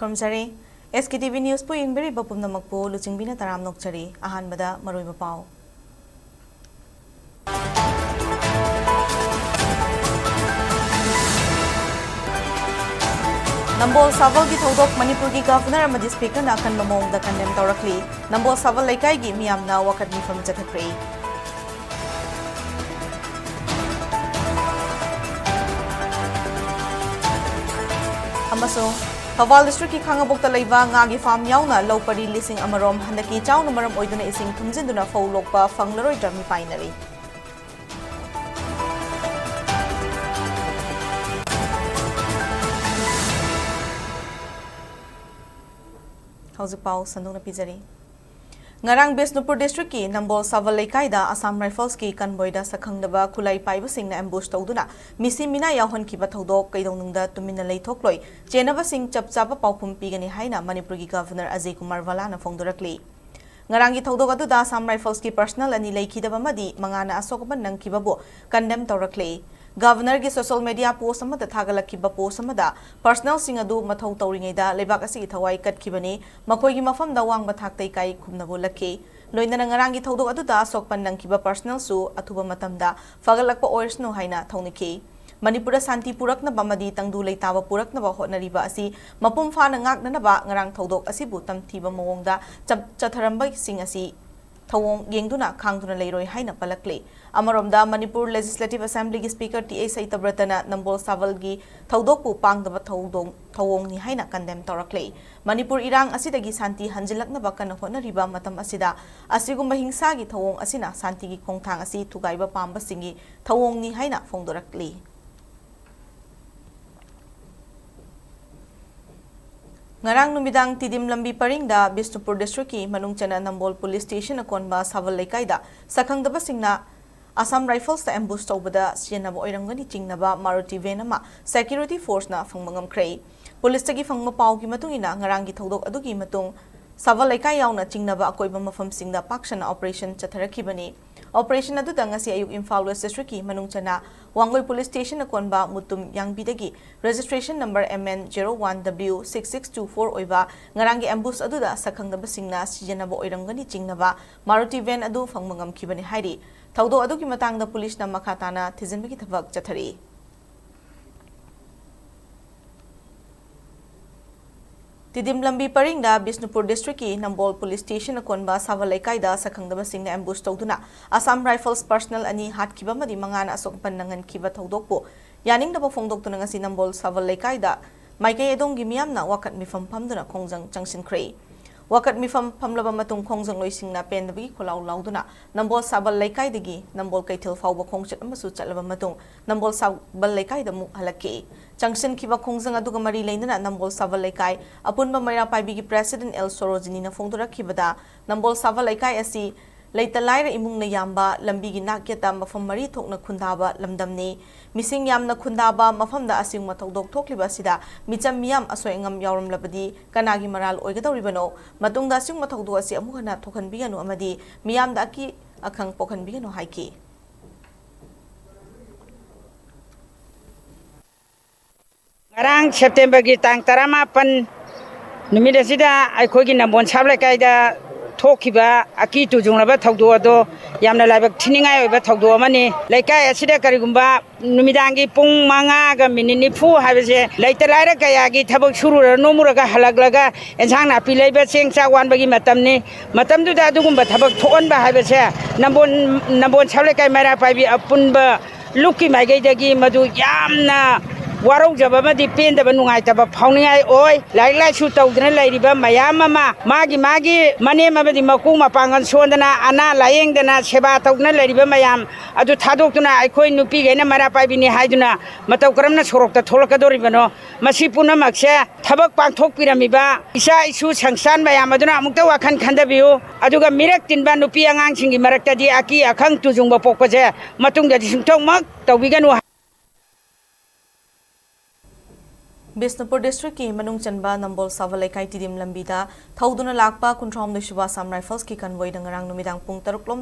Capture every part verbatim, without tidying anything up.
ꯈꯨꯔꯨꯝꯖꯔꯤ꯫ S K T V News ꯄꯨ ꯌꯦꯡꯕꯤꯔꯤꯕ ꯄꯨꯝꯅꯃꯛꯄꯨ ꯂꯨꯆꯤꯡꯕꯤꯅ ꯇꯔꯥꯝꯅ ꯑꯣꯛꯆꯔꯤ꯫ ꯑꯍꯥꯟꯕꯗ ꯃꯔꯨꯑꯣꯏꯕ ꯄꯥꯎ꯫ ꯅꯝꯕꯣꯜ ꯁꯥꯕꯜꯒꯤ ꯊꯧꯗꯣꯛ ꯃꯅꯤꯄꯨꯔꯒꯤ Governor ꯑꯃꯗꯤ Speakerꯅ ꯑꯀꯟꯕ ꯃꯑꯣꯡꯗ condemn ꯇꯧꯔꯛꯂꯤ꯫ ꯅꯝꯕꯣꯜ ꯁꯥꯕꯜ ꯂꯩꯀꯥꯏꯒꯤ ꯃꯤꯌꯥꯝꯅ ꯋꯥꯀꯠ ꯃꯤꯐꯝ ꯆꯠꯊꯈ꯭ꯔꯦ꯫ ꯑꯃꯁꯨꯡ ꯊꯧꯕꯥꯜ districtꯀꯤ ꯈꯥꯉꯕꯣꯛꯇ ꯂꯩꯕ ꯉꯥꯒꯤ farm ꯌꯥꯎꯅ ꯂꯧ ꯄꯔꯤ ꯂꯤꯁꯤꯡ ꯑꯃꯔꯣꯝ ꯍꯟꯗꯛꯀꯤ ꯆꯥꯎꯅ ꯃꯔꯝ ꯑꯣꯏꯗꯨꯅ ꯏꯁꯤꯡ ꯊꯨꯝꯖꯤꯟꯗꯨꯅ ꯐꯧ ꯂꯣꯛꯄ ꯐꯪꯂꯔꯣꯏꯗ꯭ꯔꯥ ꯃꯤꯄꯥꯏꯅꯔꯤ꯫ ꯍꯧꯖꯤꯛ ꯄꯥꯎ ꯁꯟꯗꯣꯛꯅ ꯄꯤꯖꯔꯤ꯫ ꯉꯔꯥꯡ ꯕꯤꯁꯅꯨꯄꯨꯔ districtꯀꯤ ꯅꯝꯕꯣꯜ ꯁꯥꯕꯜ ꯂꯩꯀꯥꯏꯗ Assam Riflesꯀꯤ convoyꯗ ꯁꯛꯈꯪꯗꯕ ꯈꯨꯠꯂꯥꯏ ꯄꯥꯏꯕꯁꯤꯡꯅ ambush ꯇꯧꯗꯨꯅ ꯃꯤꯁꯤ ꯃꯤꯅꯥ ꯌꯥꯎꯍꯟꯈꯤꯕ ꯊꯧꯗꯣꯛ ꯀꯩꯗꯧꯅꯨꯡꯗ ꯇꯨꯃꯤꯟꯅ ꯂꯩꯊꯣꯛꯂꯣꯏ, ꯆꯦꯟꯅꯕꯁꯤꯡ ꯆꯞ ꯆꯥꯕ ꯄꯥꯎꯈꯨꯝ ꯄꯤꯒꯅꯤ ꯍꯥꯏꯅ ꯃꯅꯤꯄꯨꯔꯒꯤ Governor ꯑꯖꯌ ꯀꯨꯃꯥꯔ ꯚꯜꯂꯥꯅ ꯐꯣꯡꯗꯣꯔꯛꯂꯤ꯫ ꯉꯔꯥꯡꯒꯤ ꯊꯧꯗꯣꯛ ꯑꯗꯨꯗ Assam Riflesꯀꯤ personnel ꯑꯅꯤ ꯂꯩꯈꯤꯗꯕ ꯑꯃꯗꯤ ꯃꯉꯥꯅ ꯑꯁꯣꯛ ꯑꯄꯟ ꯅꯪꯈꯤꯕꯕꯨ condemn ꯇꯧꯔꯛꯂꯤ꯫ Governorꯒꯤ social media post ꯑꯃꯗ ꯊꯥꯒꯠꯂꯛꯈꯤꯕ post ꯑꯃꯗ personnelꯁꯤꯡ ꯑꯗꯨ ꯃꯊꯧ ꯇꯧꯔꯤꯉꯩꯗ ꯂꯩꯕꯥꯛ ꯑꯁꯤꯒꯤ ꯊꯋꯥꯏ ꯀꯠꯈꯤꯕꯅꯤ, ꯃꯈꯣꯏꯒꯤ ꯃꯐꯝꯗ ꯋꯥꯡꯕ ꯊꯥꯛꯇ ꯏꯀꯥꯏ ꯈꯨꯝꯅꯕ ꯎꯠꯂꯛꯈꯤ꯫ ꯂꯣꯏꯅꯅ ꯉꯔꯥꯡꯒꯤ ꯊꯧꯗꯣꯛ ꯑꯗꯨꯗ ꯑꯁꯣꯛꯄꯟ ꯅꯪꯈꯤꯕ personnelꯁꯨ ꯑꯊꯨꯕ ꯃꯇꯝꯗ ꯐꯒꯠꯂꯛꯄ ꯑꯣꯏꯔꯁꯅꯨ ꯍꯥꯏꯅ ꯊꯧꯅꯤꯈꯤ꯫ ꯃꯅꯤꯄꯨꯔꯗ ꯁꯥꯟꯇꯤ ꯄꯨꯔꯛꯅꯕ ꯑꯃꯗꯤ ꯇꯪꯗꯨ ꯂꯩꯇꯥꯕ ꯄꯨꯔꯛꯅꯕ ꯍꯣꯠꯅꯔꯤꯕ ꯑꯁꯤ ꯃꯄꯨꯡ ꯐꯥꯅ ꯉꯥꯛꯅꯅꯕ ꯉꯔꯥꯡ ꯊꯧꯗꯣꯛ ꯑꯁꯤꯕꯨ ꯇꯝꯊꯤꯕ ꯃꯑꯣꯡꯗ ꯆꯠ-, ꯆꯠꯊꯔꯝꯕꯁꯤꯡ ꯑꯁꯤ ꯊꯧꯑꯣꯡ ꯌꯦꯡꯗꯨꯅ ꯈꯥꯡꯗꯨꯅ ꯂꯩꯔꯣꯏ ꯍꯥꯏꯅ ꯄꯜꯂꯛꯂꯤ꯫ ꯑꯃꯔꯣꯝꯗ Manipur Legislative Assemblyꯒꯤ Speaker T A ꯁꯩꯇꯕ꯭ꯔꯇꯅ ꯅꯝꯕꯣꯜ ꯁꯥꯕꯜꯒꯤ ꯊꯧꯗꯣꯛꯄꯨ ꯄꯥꯡꯗꯕ ꯊꯧꯗꯣꯡ-, ꯊꯧꯑꯣꯡꯅꯤ ꯍꯥꯏꯅ condemn ꯇꯧꯔꯛꯂꯤ꯫ ꯃꯅꯤꯄꯨꯔ ꯏꯔꯥꯡ ꯑꯁꯤꯗꯒꯤ ꯁꯥꯟꯇꯤ ꯍꯟꯖꯤꯜꯂꯛꯅꯕ ꯀꯟꯅ ꯍꯣꯠꯅꯔꯤꯕ ꯃꯇꯝ ꯑꯁꯤꯗ ꯑꯁꯤꯒꯨꯝꯕ ꯍꯤꯡꯁꯥꯒꯤ ꯊꯧꯑꯣꯡ ꯑꯁꯤꯅ ꯁꯥꯟꯇꯤꯒꯤ ꯈꯣꯡꯊꯥꯡ ꯑꯁꯤ ꯊꯨꯒꯥꯏꯕ ꯄꯥꯝꯕꯁꯤꯡꯒꯤ ꯊꯧꯑꯣꯡꯅꯤ ꯍꯥꯏꯅ ꯐꯣꯡꯗꯣꯔꯛꯂꯤ꯫ ꯉꯔꯥꯡ ꯅꯨꯃꯤꯗꯥꯡ ꯇꯤꯗꯤꯝ ꯂꯝꯕꯤ ꯄꯔꯤꯡꯗ ꯕꯤꯁꯅꯨꯄꯨꯔ districtꯀꯤ ꯃꯅꯨꯡ ꯆꯟꯅ ꯅꯝꯕꯣꯜ police station ꯑꯀꯣꯟꯕ ꯁꯥꯕꯜ ꯂꯩꯀꯥꯏꯗ ꯁꯛꯈꯪꯗꯕꯁꯤꯡꯅ Assam Riflesꯇ ambush ꯇꯧꯕꯗ ꯆꯦꯟꯅꯕ ꯑꯣꯏꯔꯝꯒꯅꯤ ꯆꯤꯡꯅꯕ Maruti van ꯑꯃ security forceꯅ ꯐꯪꯕ ꯉꯝꯈ꯭ꯔꯦ꯫ Policeꯇꯒꯤ ꯐꯪꯕ ꯄꯥꯎꯒꯤ ꯃꯇꯨꯡ ꯏꯟꯅ ꯉꯔꯥꯡꯒꯤ ꯊꯧꯗꯣꯛ ꯑꯗꯨꯒꯤ ꯃꯇꯨꯡ ꯁꯥꯕꯜ ꯂꯩꯀꯥꯏ ꯌꯥꯎꯅ ꯆꯤꯡꯅꯕ ꯑꯀꯣꯏꯕ ꯃꯐꯝꯁꯤꯡꯗ ꯄꯥꯛ ꯁꯟꯅ operation ꯆꯠꯊꯔꯛꯈꯤꯕꯅꯤ꯫ ꯑꯣꯄꯔꯦꯁꯟ ꯑꯗꯨꯗ ꯉꯁꯤ ꯑꯌꯨꯛ ꯏꯝꯐꯥꯜ ꯋꯦꯁ ꯗꯤꯁꯇ꯭ꯔꯤꯛꯀꯤ ꯃꯅꯨꯡ ꯆꯟꯅ ꯋꯥꯡꯒꯣꯏ ꯄꯨꯂꯤꯁ ꯁ꯭ꯇꯦꯁꯟꯅ ꯀꯣꯟꯕ ꯃꯨꯇꯨꯝ ꯌꯥꯡꯕꯤꯗꯒꯤ registration number M N zero one W six six two four ꯑꯣꯏꯕ ꯉꯔꯥꯡꯒꯤ ꯑꯦꯝꯕꯨꯁ ꯑꯗꯨꯗ ꯁꯛꯈꯪꯗꯕꯁꯤꯡꯅ ꯁꯤꯖꯤꯟꯅꯕ ꯑꯣꯏꯔꯝꯒꯅꯤ ꯆꯤꯡꯅꯕ ꯃꯥꯔꯨꯇꯤ ꯚꯦꯟ ꯑꯗꯨ ꯐꯪꯕ ꯉꯝꯈꯤꯕꯅꯤ ꯍꯥꯏꯔꯤ꯫ ꯊꯧꯗꯣꯛ ꯑꯗꯨꯒꯤ ꯃꯇꯥꯡꯗ ꯄꯨꯂꯤꯁꯅ ꯃꯈꯥ ꯇꯥꯅ ꯊꯤꯖꯤꯟꯕꯒꯤ ꯊꯕꯛ ꯆꯠꯊꯔꯤ꯫ ꯇꯤꯗꯤꯝ ꯂꯝꯕꯤ ꯄꯔꯤꯡꯗ ꯕꯤꯁꯅꯨꯄꯨꯔ ꯗꯤꯁꯇ꯭ꯔꯤꯛꯀꯤ ꯅꯝꯕꯣꯜ ꯄꯨꯂꯤꯁ ꯁ꯭ꯇꯦꯁꯟ ꯑꯀꯣꯟꯕ ꯁꯥꯕꯜ ꯂꯩꯀꯥꯏꯗ ꯁꯛꯈꯪꯗꯕꯁꯤꯡꯅ ꯑꯦꯝꯕꯨꯁ ꯇꯧꯗꯨꯅ ꯑꯁꯥꯝ ꯔꯥꯏꯐꯜꯁ ꯄꯔꯁꯅꯦꯜ ꯑꯅꯤ ꯍꯥꯠꯈꯤꯕ ꯑꯃꯗꯤ ꯃꯉꯥꯅ ꯑꯁꯣꯛ ꯑꯄꯟ ꯅꯪꯍꯟꯈꯤꯕ ꯊꯧꯗꯣꯛꯄꯨ ꯌꯥꯅꯤꯡꯗꯕ ꯐꯣꯡꯗꯣꯛꯇꯨꯅ ꯉꯁꯤ ꯅꯝꯕꯣꯜ ꯁꯥꯕꯜ ꯂꯩꯀꯥꯏꯗ ꯃꯥꯏꯀꯩ ꯑꯗꯣꯝꯒꯤ ꯃꯤꯌꯥꯝꯅ ꯋꯥꯀꯠ ꯃꯤꯐꯝ ꯐꯝꯗꯨꯅ ꯈꯣꯡꯖꯪ ꯆꯪꯁꯤꯟꯈ꯭ꯔꯦ꯫ ꯋꯥꯀꯠ ꯃꯤꯐꯝ ꯐꯝꯂꯕ ꯃꯇꯨꯡ ꯈꯣꯡꯖꯪꯂꯣꯏꯁꯤꯡꯅ ꯄꯦꯟꯗꯕꯒꯤ ꯈꯣꯜꯂꯥꯎ ꯂꯥꯎꯗꯨꯅ ꯅꯝꯕꯣꯜ ꯁꯥꯕꯜ ꯂꯩꯀꯥꯏꯗꯒꯤ ꯅꯝꯕꯣꯜ ꯀꯩꯊꯦꯜ ꯐꯥꯎꯕ ꯈꯣꯡꯆꯠ ꯑꯃꯁꯨ ꯆꯠꯂꯕ ꯃꯇꯨꯡ ꯅꯝꯕꯣꯜ ꯁꯥꯕꯜ ꯂꯩꯀꯥꯏꯗ ꯑꯃꯨꯛ ꯍꯜꯂꯛꯈꯤ꯫ ꯆꯪꯁꯤꯟꯈꯤꯕ ꯈꯣꯡꯖꯪ ꯑꯗꯨꯒ ꯃꯔꯤ ꯂꯩꯅꯅ ꯅꯝꯕꯣꯜ ꯁꯥꯕꯜ ꯂꯩꯀꯥꯏ ꯑꯄꯨꯟꯕ ꯃꯩꯔꯥ ꯄꯥꯏꯕꯤꯒꯤ ꯄ꯭ꯔꯦꯁꯤꯗꯦꯟꯠ ꯑꯦꯜ ꯁꯣꯔꯣꯖꯤꯅꯤꯅ ꯐꯣꯡꯗꯣꯔꯛꯈꯤꯕꯗ, ꯅꯝꯕꯣꯜ ꯁꯥꯕꯜ ꯂꯩꯀꯥꯏ ꯑꯁꯤ ꯂꯩꯇ ꯂꯥꯏꯔ ꯏꯃꯨꯡꯅ ꯌꯥꯝꯕ, ꯂꯝꯕꯤꯒꯤ ꯅꯥꯛꯌꯦꯠꯇ ꯃꯐꯝ ꯃꯔꯤ ꯊꯣꯛꯅ ꯈꯨꯟꯗꯥꯕ ꯂꯝꯗꯝꯅꯤ꯫ ꯃꯤꯁꯤꯡ ꯌꯥꯝꯅ ꯈꯨꯟꯗꯥꯕ ꯃꯐꯝꯗ ꯑꯁꯤꯒꯨꯝꯕ ꯊꯧꯗꯣꯛ ꯊꯣꯛꯂꯤꯕ ꯑꯁꯤꯗ ꯃꯤꯆꯝ ꯃꯤꯌꯥꯝ ꯑꯁꯣꯏ ꯑꯉꯥꯝ ꯌꯥꯎꯔꯝꯂꯕꯗꯤ ꯀꯅꯥꯒꯤ ꯃꯔꯥꯜ ꯑꯣꯏꯒꯗꯧꯔꯤꯕꯅꯣ? ꯃꯇꯨꯡꯗ ꯑꯁꯤꯒꯨꯝꯕ ꯊꯧꯗꯣꯛ ꯑꯁꯤ ꯑꯃꯨꯛ ꯍꯟꯅ ꯊꯣꯛꯍꯟꯕꯤꯒꯅꯨ ꯑꯃꯗꯤ ꯃꯤꯌꯥꯝꯗ ꯑꯀꯤ ꯑꯈꯪ ꯄꯣꯛꯍꯟꯕꯤꯒꯅꯨ ꯍꯥꯏꯈꯤ꯫ ꯉꯔꯥꯡ ꯁꯦꯞꯇꯦꯝꯕꯔꯒꯤ ꯇꯥꯡ ꯇꯔꯥꯃꯥꯄꯟ ꯅꯨꯃꯤꯠ ꯑꯁꯤꯗ ꯑꯩꯈꯣꯏꯒꯤ ꯅꯝꯕꯣꯜ ꯁꯥꯕ ꯂꯩꯀꯥꯏꯗ ꯊꯣꯛꯈꯤꯕ ꯑꯀꯤ ꯇꯨꯖꯨꯡꯂꯕ ꯊꯧꯗꯣꯛ ꯑꯗꯣ ꯌꯥꯝꯅ ꯂꯥꯏꯕꯛ ꯊꯤꯅꯤꯡꯉꯥꯏ ꯑꯣꯏꯕ ꯊꯧꯗꯣꯛ ꯑꯃꯅꯤ꯫ ꯂꯩꯀꯥꯏ ꯑꯁꯤꯗ ꯀꯔꯤꯒꯨꯝꯕ ꯅꯨꯃꯤꯗꯥꯡꯒꯤ ꯄꯨꯡ ꯃꯉꯥꯒ ꯃꯤꯅꯤꯠ ꯅꯤꯐꯨ ꯍꯥꯏꯕꯁꯦ ꯂꯩꯇ ꯂꯥꯏꯔ ꯀꯌꯥꯒꯤ ꯊꯕꯛ ꯁꯨꯔꯨꯔ ꯅꯣꯝꯃꯨꯔꯒ ꯍꯜꯂꯛꯂꯒ ꯑꯦꯟꯁꯥꯡ ꯅꯥꯄꯤ ꯂꯩꯕ, ꯆꯦꯡ ꯆꯥꯛ ꯋꯥꯟꯕꯒꯤ ꯃꯇꯝꯅꯤ꯫ ꯃꯇꯝꯗꯨꯗ ꯑꯗꯨꯒꯨꯝꯕ ꯊꯕꯛ ꯊꯣꯛꯍꯟꯕ ꯍꯥꯏꯕꯁꯦ ꯅꯝꯕꯣꯜ, ꯅꯝꯕꯣꯜ ꯁꯥꯕ ꯂꯩꯀꯥꯏ ꯃꯩꯔꯥ ꯄꯥꯏꯕꯤ ꯑꯄꯨꯟꯕ ꯂꯨꯞꯀꯤ ꯃꯥꯏꯀꯩꯗꯒꯤ ꯃꯗꯨ ꯌꯥꯝꯅ ꯋꯥꯔꯧꯖꯕ ꯑꯃꯗꯤ ꯄꯦꯟꯗꯕ, ꯅꯨꯡꯉꯥꯏꯇꯕ ꯐꯥꯎꯅꯤꯡꯉꯥꯏ ꯑꯣꯏ꯫ ꯂꯥꯏꯔꯤꯛ ꯂꯥꯏꯁꯨ ꯇꯧꯗꯅ ꯂꯩꯔꯤꯕ ꯃꯌꯥꯝ ꯑꯃ, ꯃꯥꯒꯤ ꯃꯥꯒꯤ ꯃꯅꯦꯝ ꯑꯃꯗꯤ ꯃꯀꯨ ꯃꯄꯥꯡꯒꯜ ꯁꯣꯟꯗꯅ, ꯑꯅꯥ ꯂꯥꯌꯦꯡꯗꯅ, ꯁꯦꯕꯥ ꯇꯧꯗꯨꯅ ꯂꯩꯔꯤꯕ ꯃꯌꯥꯝ ꯑꯗꯨ ꯊꯥꯗꯣꯛꯇꯨꯅ ꯑꯩꯈꯣꯏ ꯅꯨꯄꯤꯈꯩꯅ ꯃꯩꯔꯥ ꯄꯥꯏꯕꯤꯅꯤ ꯍꯥꯏꯗꯨꯅ ꯃꯇꯧ ꯀꯔꯝꯅ ꯁꯣꯔꯣꯛꯇ ꯊꯣꯛꯂꯛꯀꯗꯧꯔꯤꯕꯅꯣ? ꯃꯁꯤ ꯄꯨꯝꯅꯃꯛꯁꯦ ꯊꯕꯛ ꯄꯥꯡꯊꯣꯛꯄꯤꯔꯝꯃꯤꯕ ꯏꯆꯥ ꯏꯁꯨ ꯁꯪꯁꯥꯟ ꯃꯌꯥꯝ ꯑꯗꯨꯅ ꯑꯃꯨꯛꯇ ꯋꯥꯈꯜ ꯈꯟꯊꯕꯤꯌꯨ꯫ ꯑꯗꯨꯒ ꯃꯤꯔꯛ ꯇꯤꯟꯕ ꯅꯨꯄꯤ ꯑꯉꯥꯡꯁꯤꯡꯒꯤ ꯃꯔꯛꯇꯗꯤ ꯑꯀꯤ ꯑꯈꯪ ꯇꯨꯖꯨꯡꯕ ꯄꯣꯛꯄꯁꯦ ꯃꯇꯨꯡꯗꯗꯤ ꯁꯨꯡꯇꯧꯃꯛ ꯇꯧꯕꯤꯒꯅꯨ꯫ ꯕꯤꯁꯅꯨꯄꯨꯔ ꯗꯤꯁꯇ꯭ꯔꯤꯛꯀꯤ ꯃꯅꯨꯡ ꯆꯟꯕ ꯅꯝꯕꯣꯜ ꯁꯥꯕꯜ ꯂꯩꯀꯥꯏ ꯇꯤꯗꯤꯝ ꯂꯝꯕꯤꯗ ꯊꯧꯗꯨꯅ ꯂꯥꯛꯄ ꯀꯨꯟꯊ꯭ꯔꯥꯍꯨꯝꯗꯣꯏ ꯁꯨꯕ ꯑꯁꯥꯝ ꯔꯥꯏꯐꯜꯁꯀꯤ ꯀꯟꯚꯣꯏꯗ ꯉꯔꯥꯡ ꯅꯨꯃꯤꯗꯥꯡ ꯄꯨꯡ ꯇꯔꯨꯛ ꯂꯣꯝ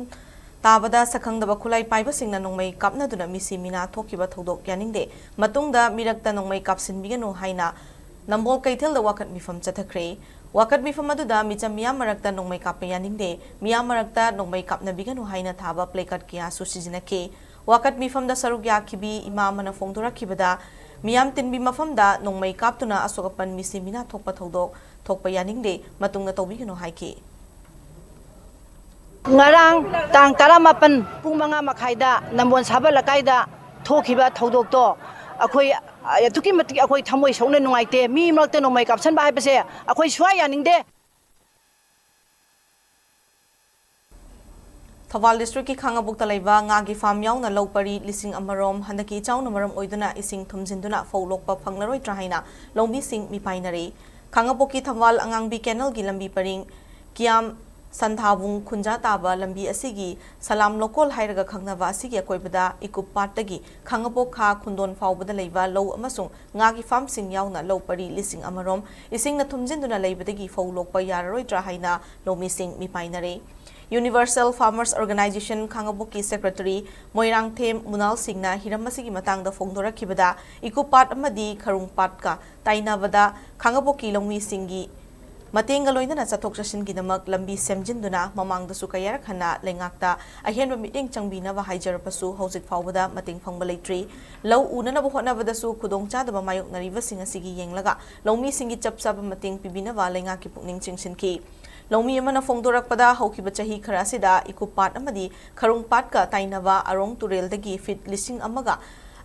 ꯇꯥꯕꯗ ꯁꯛꯈꯪꯗꯕ ꯈꯨꯠꯂꯥꯏ ꯄꯥꯏꯕꯁꯤꯡꯅ ꯅꯣꯡꯃꯩ ꯀꯥꯞꯅꯗꯨꯅ ꯃꯤꯁꯤ ꯃꯤꯅꯥ ꯊꯣꯛꯈꯤꯕ ꯊꯧꯗꯣꯛ ꯌꯥꯅꯤꯡꯗꯦ꯫ ꯃꯇꯨꯡꯗ ꯃꯤꯔꯛꯇ ꯅꯣꯡꯃꯩ ꯀꯥꯞꯁꯤꯟꯕꯤꯒꯅꯨ ꯍꯥꯏꯅ ꯅꯝꯕꯣꯜ ꯀꯩꯊꯦꯜꯗ ꯋꯥꯀꯠ ꯃꯤꯐꯝ ꯆꯠꯊꯈ꯭ꯔꯦ꯫ ꯋꯥꯀꯠ ꯃꯤꯐꯝ ꯑꯗꯨꯗ ꯃꯤꯆꯝ ꯃꯤꯌꯥꯝ ꯃꯔꯛꯇ ꯅꯣꯡꯃꯩ ꯀꯥꯞꯄ ꯌꯥꯅꯤꯡꯗꯦ, ꯃꯤꯌꯥꯝ ꯃꯔꯛꯇ ꯅꯣꯡꯃꯩ ꯀꯥꯞꯅꯕꯤꯒꯅꯨ ꯍꯥꯏꯅ ꯊꯥꯕ placard ꯀꯌꯥꯁꯨ ꯁꯤꯖꯤꯟꯅꯈꯤ꯫ ꯋꯥꯀꯠ ꯃꯤꯐꯝꯗ ꯁꯔꯨꯛ ꯌꯥꯈꯤꯕꯤ ꯏꯃꯥ ꯑꯃꯅ ꯐꯣꯡꯗꯣꯔꯛꯈꯤꯕꯗ, ꯃꯤꯌꯥꯝ ꯇꯤꯟꯕꯤ ꯃꯐꯝꯗ ꯅꯣꯡꯃꯩ ꯀꯥꯞꯇꯨꯅ ꯑꯁꯣꯛ ꯑꯄꯟ ꯃꯤꯁꯤ ꯃꯤꯅꯥ ꯊꯣꯛꯄ ꯊꯧꯗꯣꯛ ꯊꯣꯛꯄ ꯌꯥꯅꯤꯡꯗꯦ, ꯃꯇꯨꯡꯗ ꯇꯧꯕꯤꯒꯅꯨ ꯍꯥꯏꯈꯤ꯫ ꯉꯔꯥꯡ ꯇꯥꯡ ꯇꯔꯥꯃꯥꯄꯟ ꯄꯨꯡ ꯃꯉꯥ ꯃꯈꯥꯏꯗ ꯅꯝꯕꯣꯜ ꯁꯥꯕ ꯂꯩꯀꯥꯏꯗ ꯊꯣꯛꯈꯤꯕ ꯊꯧꯗꯣꯛꯇꯣ ꯑꯩꯈꯣꯏ ꯑꯗꯨꯛꯀꯤ ꯃꯇꯤꯛ ꯑꯩꯈꯣꯏ ꯊꯃꯣꯏ ꯁꯣꯛꯅ ꯅꯨꯡꯉꯥꯏꯇꯦ꯫ ꯃꯤ ꯃꯔꯛꯇ ꯅꯣꯡꯃꯩ ꯀꯥꯞꯁꯟꯕ ꯍꯥꯏꯕꯁꯦ ꯑꯩꯈꯣꯏ ꯁꯨꯡꯌꯥ ꯌꯥꯅꯤꯡꯗꯦ꯫ ꯊꯧꯕꯥꯜ districtꯀꯤ ꯈꯥꯉꯕꯣꯛꯇ ꯂꯩꯕ ꯉꯥꯒꯤ farm ꯌꯥꯎꯅ ꯂꯧ ꯄꯔꯤ ꯂꯤꯁꯤꯡ ꯑꯃꯔꯣꯝ ꯍꯟꯗꯛꯀꯤ ꯏꯆꯥꯎꯅ ꯃꯔꯝ ꯑꯣꯏꯗꯨꯅ ꯏꯁꯤꯡ ꯊꯨꯝꯖꯤꯟꯗꯨꯅ ꯐꯧ ꯂꯣꯛꯄ ꯐꯪꯂꯔꯣꯏꯗ꯭ꯔꯥ ꯍꯥꯏꯅ ꯂꯧꯃꯤꯁꯤꯡ ꯃꯤꯄꯥꯏꯅꯔꯤ꯫ ꯈꯥꯉꯕꯣꯛꯀꯤ ꯊꯧꯕꯥꯜ ꯑꯉꯥꯡꯕꯤ canalꯒꯤ ꯂꯝꯕꯤ ꯄꯔꯤꯡ ꯀꯤꯌꯥꯝ ꯁꯟꯊꯥꯕꯨꯡ ꯈꯨꯟꯖꯥ ꯇꯥꯕ ꯂꯝꯕꯤ ꯑꯁꯤꯒꯤ ꯁꯂꯥꯝ ꯂꯧꯀꯣꯜ ꯍꯥꯏꯔꯒ ꯈꯪꯅꯕ ꯑꯁꯤꯒꯤ ꯑꯀꯣꯏꯕꯗ ꯏꯀꯨꯞ ꯄꯥꯠꯇꯒꯤ ꯈꯥꯉꯕꯣꯛ ꯈꯥ ꯈꯨꯟꯗꯣꯟ ꯐꯥꯎꯕꯗ ꯂꯩꯕ ꯂꯧ ꯑꯃꯁꯨꯡ ꯉꯥꯒꯤ farmꯁꯤꯡ ꯌꯥꯎꯅ ꯂꯧ ꯄꯔꯤ ꯂꯤꯁꯤꯡ ꯑꯃꯔꯣꯝ ꯏꯁꯤꯡꯅ ꯊꯨꯝꯖꯤꯟꯗꯨꯅ ꯂꯩꯕꯗꯒꯤ ꯐꯧ ꯂꯣꯛꯄ ꯌꯥꯔꯔꯣꯏꯗ꯭ꯔꯥ ꯍꯥꯏꯅ ꯂꯧꯃꯤꯁꯤꯡ ꯃꯤꯄꯥꯏꯅꯔꯦ꯫ Universal Farmers Organisation ꯈꯥꯉꯕꯣꯛꯀꯤ secretary Moirangthem ꯃꯨꯅꯥꯜ ꯁꯤꯡꯅ ꯍꯤꯔꯝ ꯑꯁꯤꯒꯤ ꯃꯇꯥꯡꯗ ꯐꯣꯡꯗꯣꯔꯛꯈꯤꯕꯗ, ꯏꯀꯨꯞ ꯄꯥꯠ ꯑꯃꯗꯤ ꯈꯔꯨꯡ ꯄꯥꯠꯀ ꯇꯥꯏꯅꯕꯗ ꯈꯥꯉꯕꯣꯛꯀꯤ ꯂꯧꯃꯤꯁꯤꯡꯒꯤ ꯃꯇꯦꯡꯒ ꯂꯣꯏꯅꯅ ꯆꯠꯊꯣꯛ ꯆꯠꯁꯤꯟꯒꯤꯗꯃꯛ ꯂꯝꯕꯤ ꯁꯦꯝꯖꯤꯟꯗꯨꯅ ꯃꯃꯥꯡꯗꯁꯨ ꯀꯌꯥꯔꯛ ꯍꯟꯅ ꯂꯩꯉꯥꯛꯇ ꯑꯍꯦꯟꯕ ꯃꯤꯠꯌꯦꯡ ꯆꯪꯕꯤꯅꯕ ꯍꯥꯏꯖꯔꯕꯁꯨ ꯍꯧꯖꯤꯛ ꯐꯥꯎꯕꯗ ꯃꯇꯦꯡ ꯐꯪꯕ ꯂꯩꯇ꯭ꯔꯤ꯫ ꯂꯧ ꯎꯅꯅꯕ ꯍꯣꯠꯅꯕꯗꯁꯨ ꯈꯨꯗꯣꯡꯆꯥꯗꯕ ꯃꯥꯌꯣꯛꯅꯔꯤꯕꯁꯤꯡ ꯑꯁꯤꯒꯤ ꯌꯦꯡꯂꯒ ꯂꯧꯃꯤꯁꯤꯡꯒꯤ ꯆꯞ ꯆꯥꯕ ꯃꯇꯦꯡ ꯄꯤꯕꯤꯅꯕ ꯂꯩꯉꯥꯛꯀꯤ ꯄꯨꯛꯅꯤꯡ ꯆꯤꯡꯁꯤꯟꯈꯤ꯫ ꯂꯧꯃꯤ ꯑꯃꯅ ꯐꯣꯡꯗꯣꯔꯛꯄꯗ, ꯍꯧꯈꯤꯕ ꯆꯍꯤ ꯈꯔ ꯑꯁꯤꯗ ꯏꯀꯨꯞ ꯄꯥꯠ ꯑꯃꯗꯤ ꯈꯔꯨꯡ ꯄꯥꯠꯀ ꯇꯥꯏꯅꯕ ꯑꯔꯣꯡ ꯇꯨꯔꯦꯜꯗꯒꯤ feet ꯂꯤꯁꯤꯡ ꯑꯃꯒ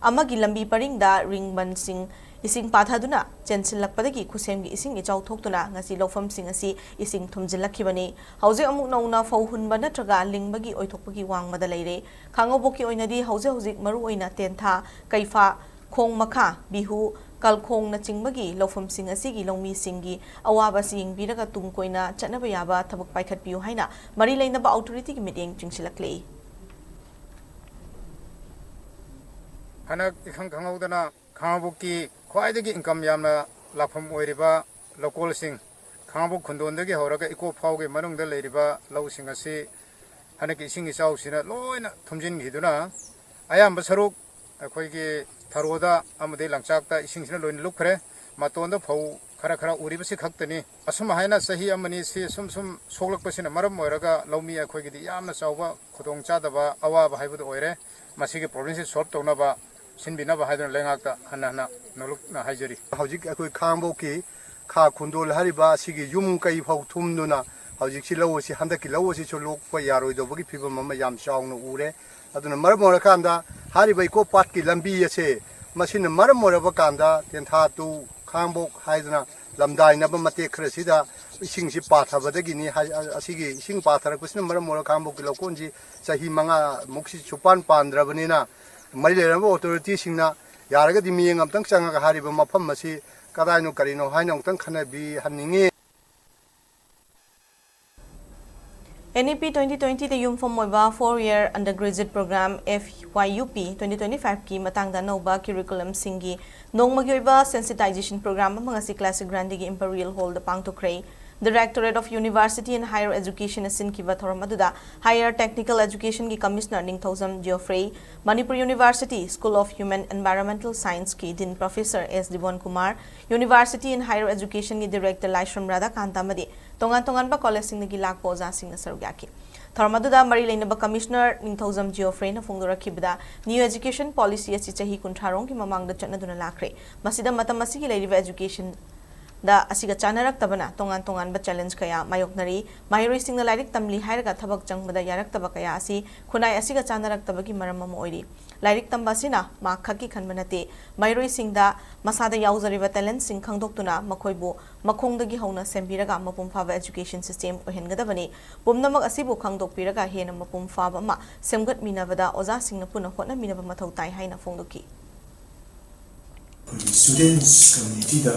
ꯑꯃꯒꯤ ꯂꯝꯕꯤ ꯄꯔꯤꯡꯗ ꯔꯤꯡꯕꯟꯁꯤꯡ ꯏꯁꯤꯡ ꯄꯥꯊꯗꯨꯅ ꯆꯦꯟꯁꯤꯜꯂꯛꯄꯗꯒꯤ ꯈꯨꯁꯦꯝꯒꯤ ꯏꯁꯤꯡ ꯏꯆꯥꯎ ꯊꯣꯛꯇꯨꯅ ꯉꯁꯤ ꯂꯧꯐꯝꯁꯤꯡ ꯑꯁꯤ ꯏꯁꯤꯡ ꯊꯨꯝꯖꯤꯜꯂꯛꯈꯤꯕꯅꯤ꯫ ꯍꯧꯖꯤꯛ ꯑꯃꯨꯛ ꯅꯧꯅ ꯐꯧ ꯍꯨꯟꯕ ꯅꯠꯇ꯭ꯔꯒ ꯂꯤꯡꯕꯒꯤ ꯑꯣꯏꯊꯣꯛꯄꯒꯤ ꯋꯥꯡꯃꯗ ꯂꯩꯔꯦ꯫ ꯈꯥꯉꯕꯣꯛꯀꯤ ꯑꯣꯏꯅꯗꯤ ꯍꯧꯖꯤꯛ ꯍꯧꯖꯤꯛ ꯃꯔꯨꯑꯣꯏꯅ ꯇꯦꯟꯊꯥ, ꯀꯩꯐꯥ, ꯈꯣꯡ ꯃꯈꯥ, ꯕꯤꯍꯨ, ꯀꯜꯈꯣꯡꯅꯆꯤꯡꯕꯒꯤ ꯂꯧꯐꯝꯁꯤꯡ ꯑꯁꯤꯒꯤ ꯂꯧꯃꯤꯁꯤꯡꯒꯤ ꯑꯋꯥꯕ ꯑꯁꯤ ꯌꯦꯡꯕꯤꯔꯒ ꯇꯨꯡ ꯀꯣꯏꯅ ꯆꯠꯅꯕ ꯌꯥꯕ ꯊꯕꯛ ꯄꯥꯏꯈꯠꯄꯤꯌꯨ ꯍꯥꯏꯅ ꯃꯔꯤ ꯂꯩꯅꯕ authorityꯒꯤ ꯃꯤꯠꯌꯦꯡ ꯆꯤꯡꯁꯤꯜꯂꯛꯂꯤ꯫ ꯍꯟꯗꯛ ꯏꯈꯪ ꯈꯪꯍꯧꯗꯅ ꯈꯥꯉꯕꯣꯛꯀꯤ ꯈ꯭ꯋꯥꯏꯗꯒꯤ income ꯌꯥꯝꯅ ꯂꯥꯛꯐꯝ ꯑꯣꯏꯔꯤꯕ ꯂꯧꯀꯣꯜꯁꯤꯡ, ꯈꯥꯉꯕꯣꯛ ꯈꯨꯟꯗꯣꯟꯗꯒꯤ ꯍꯧꯔꯒ ꯏꯀꯣ ꯐꯥꯎꯒꯤ ꯃꯅꯨꯡꯗ ꯂꯩꯔꯤꯕ ꯂꯧꯁꯤꯡ ꯑꯁꯤ ꯍꯟꯗꯛꯀꯤ ꯏꯁꯤꯡ ꯏꯆꯥꯎꯁꯤꯅ ꯂꯣꯏꯅ ꯊꯨꯝꯖꯤꯟꯈꯤꯗꯨꯅ ꯑꯌꯥꯝꯕ ꯁꯔꯨꯛ ꯑꯩꯈꯣꯏꯒꯤ ꯊꯔꯣꯗ ꯑꯃꯗꯤ ꯂꯪꯆꯥꯛꯇ ꯏꯁꯤꯡꯁꯤꯅ ꯂꯣꯏꯅ ꯂꯨꯞꯈ꯭ꯔꯦ꯫ ꯃꯇꯣꯟꯗ ꯐꯧ ꯈꯔ ꯈꯔ ꯎꯔꯤꯕꯁꯤ ꯈꯛꯇꯅꯤ꯫ ꯑꯁꯨꯝ ꯍꯥꯏꯅ ꯆꯍꯤ ꯑꯃꯅꯤ ꯁꯤ ꯁꯨꯝ ꯁꯨꯝ ꯁꯣꯛꯂꯛꯄꯁꯤꯅ ꯃꯔꯝ ꯑꯣꯏꯔꯒ ꯂꯧꯃꯤ ꯑꯩꯈꯣꯏꯒꯤꯗꯤ ꯌꯥꯝꯅ ꯆꯥꯎꯕ ꯈꯨꯗꯣꯡꯆꯥꯗꯕ, ꯑꯋꯥꯕ ꯍꯥꯏꯕꯗꯨ ꯑꯣꯏꯔꯦ꯫ ꯃꯁꯤꯒꯤ ꯄ꯭ꯔꯣꯕ꯭ꯂꯦꯝꯁꯤ ꯁꯣꯜꯕ ꯇꯧꯅꯕ ꯁꯤꯟꯕꯤꯅꯕ ꯍꯥꯏꯗꯨꯅ ꯂꯩꯉꯥꯛꯇ ꯍꯟꯅ ꯍꯟꯅ ꯅꯣꯂꯨꯛꯅ ꯍꯥꯏꯖꯔꯤ꯫ ꯍꯧꯖꯤꯛ ꯑꯩꯈꯣꯏ ꯈꯥꯉꯕꯣꯛꯀꯤ ꯈꯥ ꯈꯨꯟꯗꯣꯜ ꯍꯥꯏꯔꯤꯕ ꯑꯁꯤꯒꯤ ꯌꯨꯝ ꯀꯩ ꯐꯥꯎ ꯊꯨꯝꯗꯨꯅ ꯍꯧꯖꯤꯛꯁꯤ ꯂꯧ ꯑꯁꯤ, ꯍꯟꯗꯛꯀꯤ ꯂꯧ ꯑꯁꯤꯁꯨ ꯂꯣꯛꯄ ꯌꯥꯔꯣꯏꯗꯧꯕꯒꯤ ꯐꯤꯕꯝ ꯑꯃ ꯌꯥꯝ ꯆꯥꯎꯅ ꯎꯔꯦ꯫ ꯑꯗꯨꯅ ꯃꯔꯝ ꯑꯣꯏꯔꯀꯥꯟꯗ ꯍꯥꯏꯔꯤꯕ ꯏꯀꯣ ꯄꯥꯠꯀꯤ ꯂꯝꯕꯤ ꯑꯁꯦ, ꯃꯁꯤꯅ ꯃꯔꯝ ꯑꯣꯏꯔꯕ ꯀꯥꯟꯗ ꯇꯦꯟꯊꯥ ꯇꯨ ꯈꯥꯉꯕꯣꯛ ꯍꯥꯏꯗꯅ ꯂꯝꯗꯥꯏꯅꯕ ꯃꯇꯦꯛ ꯈꯔꯁꯤꯗ ꯏꯁꯤꯡꯁꯤ ꯄꯥꯊꯕꯗꯒꯤꯅꯤ꯫ ꯍꯥꯏ-, ꯑꯁꯤꯒꯤ ꯏꯁꯤꯡ ꯄꯥꯊꯔꯛꯄꯁꯤꯅ ꯃꯔꯝ ꯑꯣꯏꯔꯒ ꯈꯥꯉꯕꯣꯛꯀꯤ ꯂꯧꯀꯣꯟꯁꯤ ꯆꯍꯤ ꯃꯉꯥꯃꯨꯛꯁꯤ ꯁꯨꯄꯥꯟ ꯄꯥꯟꯗ꯭ꯔꯕꯅꯤꯅ, ꯃꯔꯤ ꯂꯩꯅꯕ ꯑꯣꯊꯣꯔꯤꯇꯤꯁꯤꯡꯅ ꯌꯥꯔꯒꯗꯤ ꯃꯤꯠꯌꯦꯡ ꯑꯝꯇꯪ ꯆꯪꯉꯒ ꯍꯥꯏꯔꯤꯕ ꯃꯐꯝ ꯑꯁꯤ ꯀꯗꯥꯏꯅꯣ ꯀꯔꯤꯅꯣ ꯍꯥꯏꯅ ꯑꯃꯨꯛꯇꯪ ꯈꯟꯅꯕꯤꯍꯟꯅꯤꯡꯉꯤ꯫ N E P twenty twenty ꯗ ꯌꯨꯝꯐꯝ ꯑꯣꯏꯕ four year undergraduate program F Y U P twenty twenty five ꯀꯤ ꯃꯇꯥꯡꯗ ꯑꯅꯧꯕ curriculum ꯁꯤꯡꯒꯤ ꯅꯣꯡꯃꯒꯤ ꯑꯣꯏꯕ sensitization program ꯑꯃ ꯉꯁꯤ Classic Grande ꯒꯤ Imperial Hall the ꯄꯥꯡꯊꯣꯛꯈ꯭ꯔꯦ꯫ Directorate of University and Higher Education ꯅ ꯁꯤꯟꯈꯤꯕ ꯊꯧꯔꯝ ꯑꯗꯨꯗ Higher Technical Education ꯒꯤ Commissioner Ningthoujam Geoffrey, Manipur University School of Human Environmental Science ꯀꯤ Dean Professor S ꯗꯤꯕꯣꯟ Kumar, University and Higher Education ꯒꯤ Director ꯂꯥꯏꯁ꯭ꯔꯝ ꯔꯥꯙꯥꯀꯥꯟꯇ ꯑꯃꯗꯤ ꯇꯣꯉꯥꯟ ꯇꯣꯉꯥꯟꯕ ꯀꯣꯂꯦꯖꯁꯤꯡꯗꯒꯤ ꯂꯥꯛꯄ ꯑꯣꯖꯥꯁꯤꯡꯅ ꯁꯔꯨꯛ ꯌꯥꯈꯤ꯫ ꯊꯧꯔꯝ ꯑꯗꯨꯗ ꯃꯔꯤ ꯂꯩꯅꯕ Commissioner ꯅꯤꯡꯊꯧꯖꯝ Geoffrey ꯅ ꯐꯣꯡꯗꯣꯔꯛꯈꯤꯕꯗ, New Education Policy ꯑꯁꯤ ꯆꯍꯤ ꯀꯨꯟꯊ꯭ꯔꯥ ꯔꯣꯝꯒꯤ ꯃꯃꯥꯡꯗ ꯆꯠꯅꯗꯨꯅ ꯂꯥꯛꯈ꯭ꯔꯦ꯫ ꯃꯁꯤꯗ ꯃꯇꯝ ꯑꯁꯤꯒꯤ ꯂꯩꯔꯤꯕ education ꯗ ꯑꯁꯤꯒ ꯆꯥꯟꯅꯔꯛꯇꯕꯅ ꯇꯣꯉꯥꯟ ꯇꯣꯉꯥꯟꯕ challenge ꯀꯌꯥ ꯃꯥꯌꯣꯛꯅꯔꯤ꯫ ꯃꯍꯩꯔꯣꯏꯁꯤꯡꯅ ꯂꯥꯏꯔꯤꯛ ꯇꯝꯂꯤ ꯍꯥꯏꯔꯒ ꯊꯕꯛ ꯆꯪꯕꯗ ꯌꯥꯔꯛꯇꯕ ꯀꯌꯥ ꯑꯁꯤ ꯈꯨꯟꯅꯥꯏ ꯑꯁꯤꯒ ꯆꯥꯟꯅꯔꯛꯇꯕꯒꯤ ꯃꯔꯝ ꯑꯃ ꯑꯣꯏꯔꯤ꯫ ꯂꯥꯏꯔꯤꯛ ꯇꯝꯕ ꯑꯁꯤꯅ ꯃꯍꯥꯛ ꯈꯛꯀꯤ ꯈꯟꯕ ꯅꯠꯇꯦ꯫ ꯃꯍꯩꯔꯣꯏꯁꯤꯡꯗ ꯃꯁꯥꯗ ꯌꯥꯎꯖꯔꯤꯕ talent ꯁꯤꯡ ꯈꯪꯗꯣꯛꯇꯨꯅ ꯃꯈꯣꯏꯕꯨ ꯃꯈꯣꯡꯗꯒꯤ ꯍꯧꯅ ꯁꯦꯝꯕꯤꯔꯒ ꯃꯄꯨꯡ ꯐꯥꯕ education system ꯑꯣꯏꯍꯟꯒꯗꯕꯅꯤ꯫ ꯄꯨꯝꯅꯃꯛ ꯑꯁꯤꯕꯨ ꯈꯪꯗꯣꯛꯄꯤꯔꯒ ꯍꯦꯟꯅ ꯃꯄꯨꯡ ꯐꯥꯕ ꯑꯃ ꯁꯦꯝꯒꯠꯃꯤꯟꯅꯕꯗ ꯑꯣꯖꯥꯁꯤꯡꯅ ꯄꯨꯟꯅ ꯍꯣꯠꯅꯃꯤꯟꯅꯕ ꯃꯊꯧ ꯇꯥꯏ ꯍꯥꯏꯅ ꯐꯣꯡꯗꯣꯛꯈꯤ꯫ ꯑꯩꯈꯣꯏꯒꯤ students community ꯗ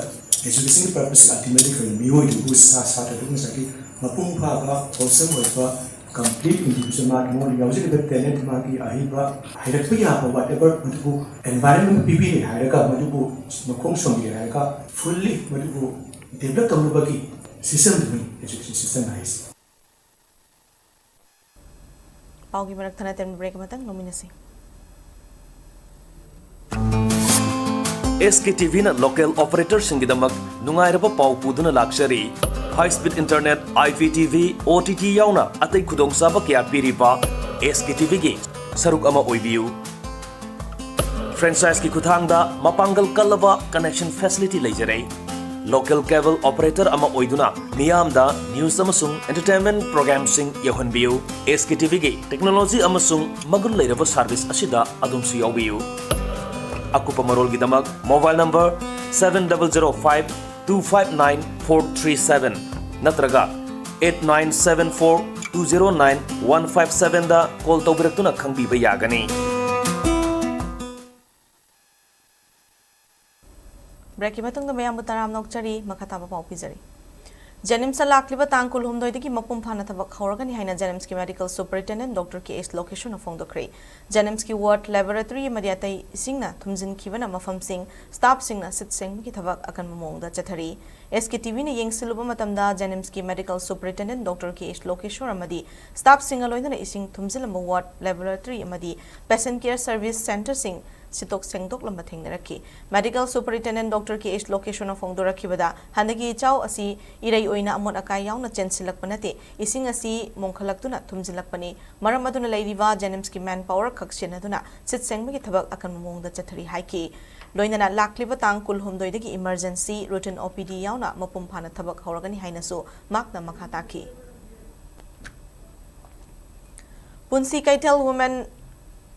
education ꯒꯤ purpose ꯁꯤ ultimately ꯑꯩꯈꯣꯏꯒꯤ ꯃꯤꯑꯣꯏꯗꯨꯕꯨ ꯁꯥ-, ꯁꯥꯇ꯭ꯔꯗꯨꯕꯨ ꯉꯁꯥꯏꯒꯤ ꯃꯄꯨꯡ ꯐꯥꯕ, wholesome ꯑꯣꯏꯕ, complete individual, ꯃꯥꯒꯤ ꯃꯉꯣꯟꯗ ꯌꯥꯎꯖꯔꯤꯕ talent, ꯃꯥꯒꯤ ꯑꯍꯩꯕ, ꯍꯩꯔꯛꯄ ꯌꯥꯕ whatever, ꯃꯗꯨꯕꯨ environment ꯑꯃ ꯄꯤꯕꯤꯔꯦ ꯍꯥꯏꯔꯒ, ꯃꯗꯨꯕꯨ ꯃꯈꯣꯡ ꯁꯣꯝꯕꯤꯔꯦ ꯍꯥꯏꯔꯒ fully ꯃꯗꯨꯕꯨ develop ꯇꯧꯅꯕꯒꯤ system ꯗꯨꯅꯤ education system ꯍꯥꯏꯁꯦ꯫ ꯄꯥꯎꯒꯤ ꯃꯔꯛ ꯊꯠꯅ ꯇꯦꯟꯕ break ꯑꯃꯇꯪ ꯂꯧꯃꯤꯟꯅꯁꯤ꯫ ꯑꯦꯁ ꯀꯦ ꯇꯤ ꯚꯤꯅ local operatorꯁꯤꯡꯒꯤꯗꯃꯛ ꯅꯨꯡꯉꯥꯏꯔꯕ ꯄꯥꯎ ꯄꯨꯗꯨꯅ ꯂꯥꯛꯆꯔꯤ꯫ High speed internet, I P T V, O T T ꯌꯥꯎꯅ ꯑꯇꯩ ꯈꯨꯗꯣꯡꯆꯥꯕ ꯀꯌꯥ ꯄꯤꯔꯤꯕ ꯑꯦꯁ ꯀꯦ ꯇꯤ ꯚꯤꯒꯤ ꯁꯔꯨꯛ ꯑꯃ ꯑꯣꯏꯕꯤꯌꯨ꯫ Franchiseꯀꯤ ꯈꯨꯠꯊꯥꯡꯗ ꯃꯄꯥꯡꯒꯜ ꯀꯜꯂꯕ connection facility ꯂꯩꯖꯔꯦ꯫ Local cable operator ꯑꯃ ꯑꯣꯏꯗꯨꯅ ꯃꯤꯌꯥꯝꯗ news ꯑꯃꯁꯨꯡ entertainment programꯁꯤꯡ ꯌꯧꯍꯟꯕꯤꯌꯨ꯫ ꯑꯦꯁ ꯀꯦ ꯇꯤ ꯚꯤꯒꯤ technology ꯑꯃꯁꯨꯡ ꯃꯒꯨꯟ ꯂꯩꯔꯕ service ꯑꯁꯤꯗ ꯑꯗꯣꯝꯁꯨ ꯌꯥꯎꯕꯤꯌꯨ꯫ ꯑꯀꯨꯞꯄ ꯃꯔꯣꯜꯒꯤꯗꯃꯛ mobile number seven double zero five two five nine four three seven ꯅꯠꯇ꯭ꯔꯒ eight nine seven four two zero nine one five sevenꯗ call ꯇꯧꯕꯤꯔꯛꯇꯨꯅ ꯈꯪꯕꯤꯕ ꯌꯥꯒꯅꯤ꯫ Breakꯀꯤ ꯃꯇꯨꯡꯗ ꯃꯌꯥꯝꯕꯨ ꯇꯔꯥꯝꯅ ꯑꯣꯛꯆꯔꯤ꯫ ꯃꯈꯥ ꯇꯥꯕ ꯄꯥꯎ ꯄꯤꯖꯔꯤ꯫ JNIMSꯇ ꯂꯥꯛꯂꯤꯕ ꯇꯥꯡ ꯀꯨꯟꯍꯨꯝꯗꯣꯏꯗꯒꯤ ꯃꯄꯨꯡ ꯐꯥꯅ ꯊꯕꯛ ꯍꯧꯔꯒꯅꯤ ꯍꯥꯏꯅ JNIMSꯀꯤ Medical Superintendent Doctor K H ꯂꯣꯀꯦꯁ꯭ꯋꯔꯅ ꯐꯣꯡꯗꯣꯛꯈ꯭ꯔꯦ꯫ JNIMSꯀꯤ ward, laboratory ꯑꯃꯗꯤ ꯑꯇꯩ ꯏꯁꯤꯡꯅ ꯊꯨꯝꯖꯤꯟꯈꯤꯕꯅ ꯃꯐꯝꯁꯤꯡ staffꯁꯤꯡꯅ ꯁꯤꯠ ꯁꯦꯡꯕꯒꯤ ꯊꯕꯛ ꯑꯀꯟꯕ ꯃꯑꯣꯡꯗ ꯆꯠꯊꯔꯤ꯫ ꯑꯦꯁ ꯀꯦ ꯇꯤ ꯚꯤꯅ ꯌꯦꯡꯁꯤꯜꯂꯨꯕ ꯃꯇꯝꯗ JNIMSꯀꯤ Medical Superintendent Doctor K H ꯂꯣꯀꯦꯁ꯭ꯋꯔ ꯑꯃꯗꯤ staffꯁꯤꯡꯒ ꯂꯣꯏꯅꯅ ꯏꯁꯤꯡ ꯊꯨꯝꯖꯤꯜꯂꯝꯕ ward, laboratory ꯑꯃꯗꯤ patient care service centreꯁꯤꯡ ꯁꯤꯠꯇꯣꯛ ꯁꯦꯡꯗꯣꯛꯂꯝꯕ ꯊꯦꯡꯅꯔꯛꯈꯤ꯫ Medical Superintendent Doctor K H ꯂꯣꯀꯦꯁ꯭ꯋꯔꯅ ꯐꯣꯡꯗꯣꯔꯛꯈꯤꯕꯗ, ꯍꯟꯗꯛꯀꯤ ꯏꯆꯥꯎ ꯑꯁꯤ ꯏꯔꯩ ꯑꯣꯏꯅ ꯑꯃꯣꯠ ꯑꯀꯥꯏ ꯌꯥꯎꯅ ꯆꯦꯟꯁꯤꯜꯂꯛꯄ ꯅꯠꯇꯦ, ꯏꯁꯤꯡ ꯑꯁꯤ ꯃꯣꯡꯈꯠꯂꯛꯇꯨꯅ ꯊꯨꯝꯖꯤꯜꯂꯛꯄꯅꯤ꯫ ꯃꯔꯝ ꯑꯗꯨꯅ ꯂꯩꯔꯤꯕ JNIMSꯀꯤ manpower ꯈꯛ ꯁꯤꯖꯤꯟꯅꯗꯨꯅ ꯁꯤꯠ ꯁꯦꯡꯕꯒꯤ ꯊꯕꯛ ꯑꯀꯟꯕ ꯃꯑꯣꯡꯗ ꯆꯠꯊꯔꯤ ꯍꯥꯏꯈꯤ꯫ ꯂꯣꯏꯅꯅ ꯂꯥꯛꯂꯤꯕ ꯇꯥꯡ ꯀꯨꯟꯍꯨꯝꯗꯣꯏꯗꯒꯤ emergency, routine O P D ꯌꯥꯎꯅ ꯃꯄꯨꯡ ꯐꯥꯅ ꯊꯕꯛ ꯍꯧꯔꯒꯅꯤ ꯍꯥꯏꯅꯁꯨ ꯃꯍꯥꯛꯅ ꯃꯈꯥ ꯇꯥꯈꯤ꯫ ꯄꯨꯟꯁꯤ ꯀꯩꯊꯦꯜ Women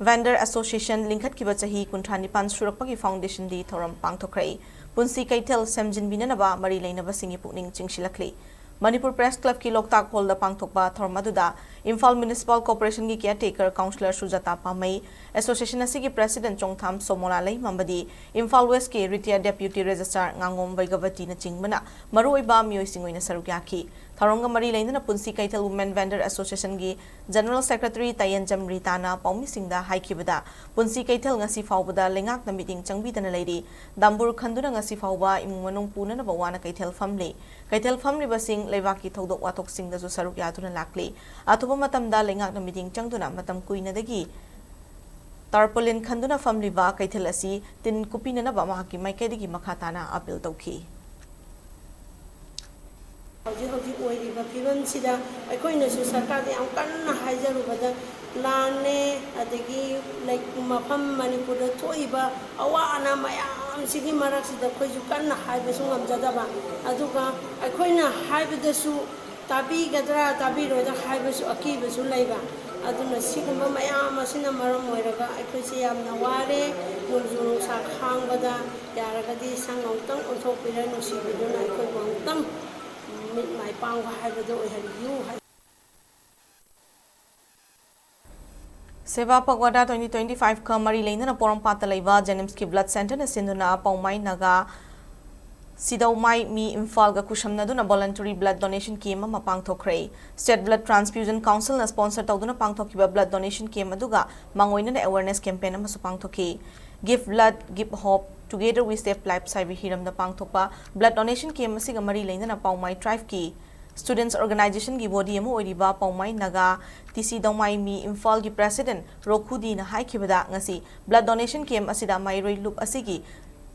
Vendor Association ꯂꯤꯡꯈꯠꯈꯤꯕ ꯆꯍꯤ ꯀꯨꯟꯊ꯭ꯔꯥ ꯅꯤꯄꯥꯟ ꯁꯨꯔꯛꯄꯒꯤ foundation day ꯊꯧꯔꯝ ꯄꯥꯡꯊꯣꯛꯈ꯭ꯔꯦ꯫ ꯄꯨꯟꯁꯤ ꯀꯩꯊꯦꯜ ꯁꯦꯝꯖꯤꯟꯕꯤꯅꯅꯕ ꯃꯔꯤ ꯂꯩꯅꯕꯁꯤꯡꯒꯤ ꯄꯨꯛꯅꯤꯡ ꯆꯤꯡꯁꯤꯜꯂꯛꯂꯤ꯫ ꯃꯅꯤꯄꯨꯔ Press Clubꯀꯤ ꯂꯣꯛꯇꯥꯛ ꯍꯣꯜꯗ ꯄꯥꯡꯊꯣꯛꯄ ꯊꯧꯔꯝ ꯑꯗꯨꯗ Imphal Municipal Corporationꯒꯤ caretaker councillor ꯁꯨꯖꯥꯇꯥ ꯄꯥꯝꯃꯩ, association ꯑꯁꯤꯒꯤ president ꯆꯣꯡꯊꯥꯝ ꯁꯣꯃꯣꯂꯥ ꯂꯩꯃ ꯑꯃꯗꯤ ꯏꯝꯐꯥꯜ Westꯀꯤ retired deputy registrar ꯉꯥꯉꯣꯝ ꯕꯩꯒꯕꯇꯤꯅꯆꯤꯡꯕꯅ ꯃꯔꯨꯑꯣꯏꯕ ꯃꯤꯑꯣꯏꯁꯤꯡ ꯑꯣꯏꯅ ꯁꯔꯨꯛ ꯌꯥꯈꯤ꯫ ꯊꯧꯔꯝꯒ ꯃꯔꯤ ꯂꯩꯅꯅ ꯄꯨꯟꯁꯤ ꯀꯩꯊꯦꯜ Women Vendor Associationꯒꯤ General Secretary ꯇꯥꯌꯦꯟꯖꯝ ꯔꯤꯇꯥꯅ ꯄꯥꯎꯃꯤꯁꯤꯡꯗ ꯍꯥꯏꯈꯤꯕꯗ, ꯄꯨꯟꯁꯤ ꯀꯩꯊꯦꯜ ꯉꯁꯤ ꯐꯥꯎꯕꯗ ꯂꯩꯉꯥꯛꯅ ꯃꯤꯠꯌꯦꯡ ꯆꯪꯕꯤꯗꯅ ꯂꯩꯔꯤ꯫ ꯗꯥꯝꯕꯨꯔ ꯈꯟꯗꯨꯅ ꯉꯁꯤ ꯐꯥꯎꯕ ꯏꯃꯨꯡ ꯃꯅꯨꯡ ꯄꯨꯅꯅꯕ ꯋꯥꯅ ꯀꯩꯊꯦꯜ ꯐꯝꯂꯤ꯫ ꯀꯩꯊꯦꯜ ꯐꯝꯂꯤꯕꯁꯤꯡ ꯂꯩꯕꯥꯛꯀꯤ ꯊꯧꯗꯣꯛ ꯋꯥꯊꯣꯛꯁꯤꯡꯗꯁꯨ ꯁꯔꯨꯛ ꯌꯥꯗꯨꯅ ꯂꯥꯛꯂꯤ꯫ ꯑꯊꯨꯕ ꯃꯇꯝꯗ ꯂꯩꯉꯥꯛꯅ ꯃꯤꯠꯌꯦꯡ ꯆꯪꯗꯨꯅ ꯃꯇꯝ ꯀꯨꯏꯅꯗꯒꯤ ꯇꯥꯔꯄꯣꯂꯤꯟ ꯈꯟꯗꯨꯅ ꯐꯝꯂꯤꯕ ꯀꯩꯊꯦꯜ ꯑꯁꯤ ꯇꯤꯟ ꯀꯨꯞꯄꯤꯅꯅꯕ ꯃꯍꯥꯛꯀꯤ ꯃꯥꯏꯀꯩꯗꯒꯤ ꯃꯈꯥ ꯇꯥꯅ ꯑꯥꯄꯤꯜ ꯇꯧꯈꯤ꯫ ꯍꯧꯖꯤꯛ ꯍꯧꯖꯤꯛ ꯑꯣꯏꯔꯤꯕ ꯐꯤꯕꯝꯁꯤꯗ ꯑꯩꯈꯣꯏꯅꯁꯨ ꯁꯔꯀꯥꯔꯗ ꯌꯥꯝ ꯀꯟꯅ ꯍꯥꯏꯖꯔꯨꯕꯗ ꯂꯥꯟꯅꯦ, ꯑꯗꯒꯤ ꯂꯩ-, ꯃꯐꯝ ꯃꯅꯤꯄꯨꯔꯗ ꯊꯣꯛꯏꯕ ꯑꯋꯥ ꯑꯅꯥ ꯃꯌꯥꯝꯁꯤꯒꯤ ꯃꯔꯛꯁꯤꯗ ꯑꯩꯈꯣꯏꯁꯨ ꯀꯟꯅ ꯍꯥꯏꯕꯁꯨ ꯉꯝꯖꯗꯕ, ꯑꯗꯨꯒ ꯑꯩꯈꯣꯏꯅ ꯍꯥꯏꯕꯗꯁꯨ ꯇꯥꯕꯤꯒꯗ꯭ꯔꯥ ꯇꯥꯕꯤꯔꯣꯏꯗ꯭ꯔꯥ ꯍꯥꯏꯕꯁꯨ ꯑꯀꯤꯕꯁꯨ ꯂꯩꯕ꯫ ꯑꯗꯨꯅ ꯁꯤꯒꯨꯝꯕ ꯃꯌꯥꯝ ꯑꯁꯤꯅ ꯃꯔꯝ ꯑꯣꯏꯔꯒ ꯑꯩꯈꯣꯏꯁꯦ ꯌꯥꯝꯅ ꯋꯥꯔꯦ꯫ ꯅꯣꯡꯖꯨ ꯅꯨꯡꯁꯥ ꯈꯥꯡꯕꯗ ꯌꯥꯔꯒꯗꯤ ꯁꯪ ꯑꯃꯨꯛꯇꯪ ꯑꯣꯟꯊꯣꯛꯄꯤꯔ ꯅꯨꯡꯁꯤꯕꯤꯗꯨꯅ ꯑꯩꯈꯣꯏꯕꯨ ꯑꯃꯨꯛꯇꯪ ꯃꯤꯠ ꯃꯥꯏ ꯄꯥꯡꯕ ꯍꯥꯏꯕꯗꯨ ꯑꯣꯏꯍꯟꯕꯤꯌꯨ ꯍꯥꯏ꯫ ꯁꯦꯕꯥ ꯄꯛꯋꯥꯗꯥ twenty twenty five ꯀ ꯃꯔꯤ ꯂꯩꯅꯅ ꯄꯣꯔꯣꯝꯄꯥꯠꯇ ꯂꯩꯕ JNIMSꯀꯤ blood centreꯅ ꯁꯤꯟꯗꯨꯅ ꯄꯥꯎꯃꯥꯏ ꯅꯥꯒꯥ ꯁꯤꯗꯧꯃꯥꯏ ꯃꯤ ꯏꯝꯐꯥꯜꯒ ꯈꯨꯠꯁꯝꯅꯗꯨꯅ voluntary blood donation camp ꯑꯃ ꯄꯥꯡꯊꯣꯛꯈ꯭ꯔꯦ꯫ State Blood Transfusion Councilꯅ sponsor ꯇꯧꯗꯨꯅ ꯄꯥꯡꯊꯣꯛꯈꯤꯕ blood donation camp ꯑꯗꯨꯒ ꯃꯥꯡꯑꯣꯏꯅꯅ awareness campaign ꯑꯃꯁꯨ ꯄꯥꯡꯊꯣꯛꯈꯤ꯫ Give Blood, Give Hope, Together We Save Lives ꯍꯥꯏꯕ ꯍꯤꯔꯝꯗ ꯄꯥꯡꯊꯣꯛꯄ blood donation camp ꯑꯁꯤꯒ ꯃꯔꯤ ꯂꯩꯅꯅ ꯄꯥꯎꯃꯥꯏ tribeꯀꯤ students organizationꯒꯤ body ꯑꯃ ꯑꯣꯏꯔꯤꯕ ꯄꯥꯎꯃꯥꯏ ꯅꯥꯒꯥ ꯇꯤꯁꯤ ꯗꯧꯃꯥꯏ ꯃꯤ ꯏꯝꯐꯥꯜꯒꯤ president ꯔꯣꯈꯨꯗꯤꯅ ꯍꯥꯏꯈꯤꯕꯗ, ꯉꯁꯤ blood donation camp ꯑꯁꯤꯗ ꯃꯩꯔꯣꯏ ꯂꯨꯞ ꯑꯁꯤꯒꯤ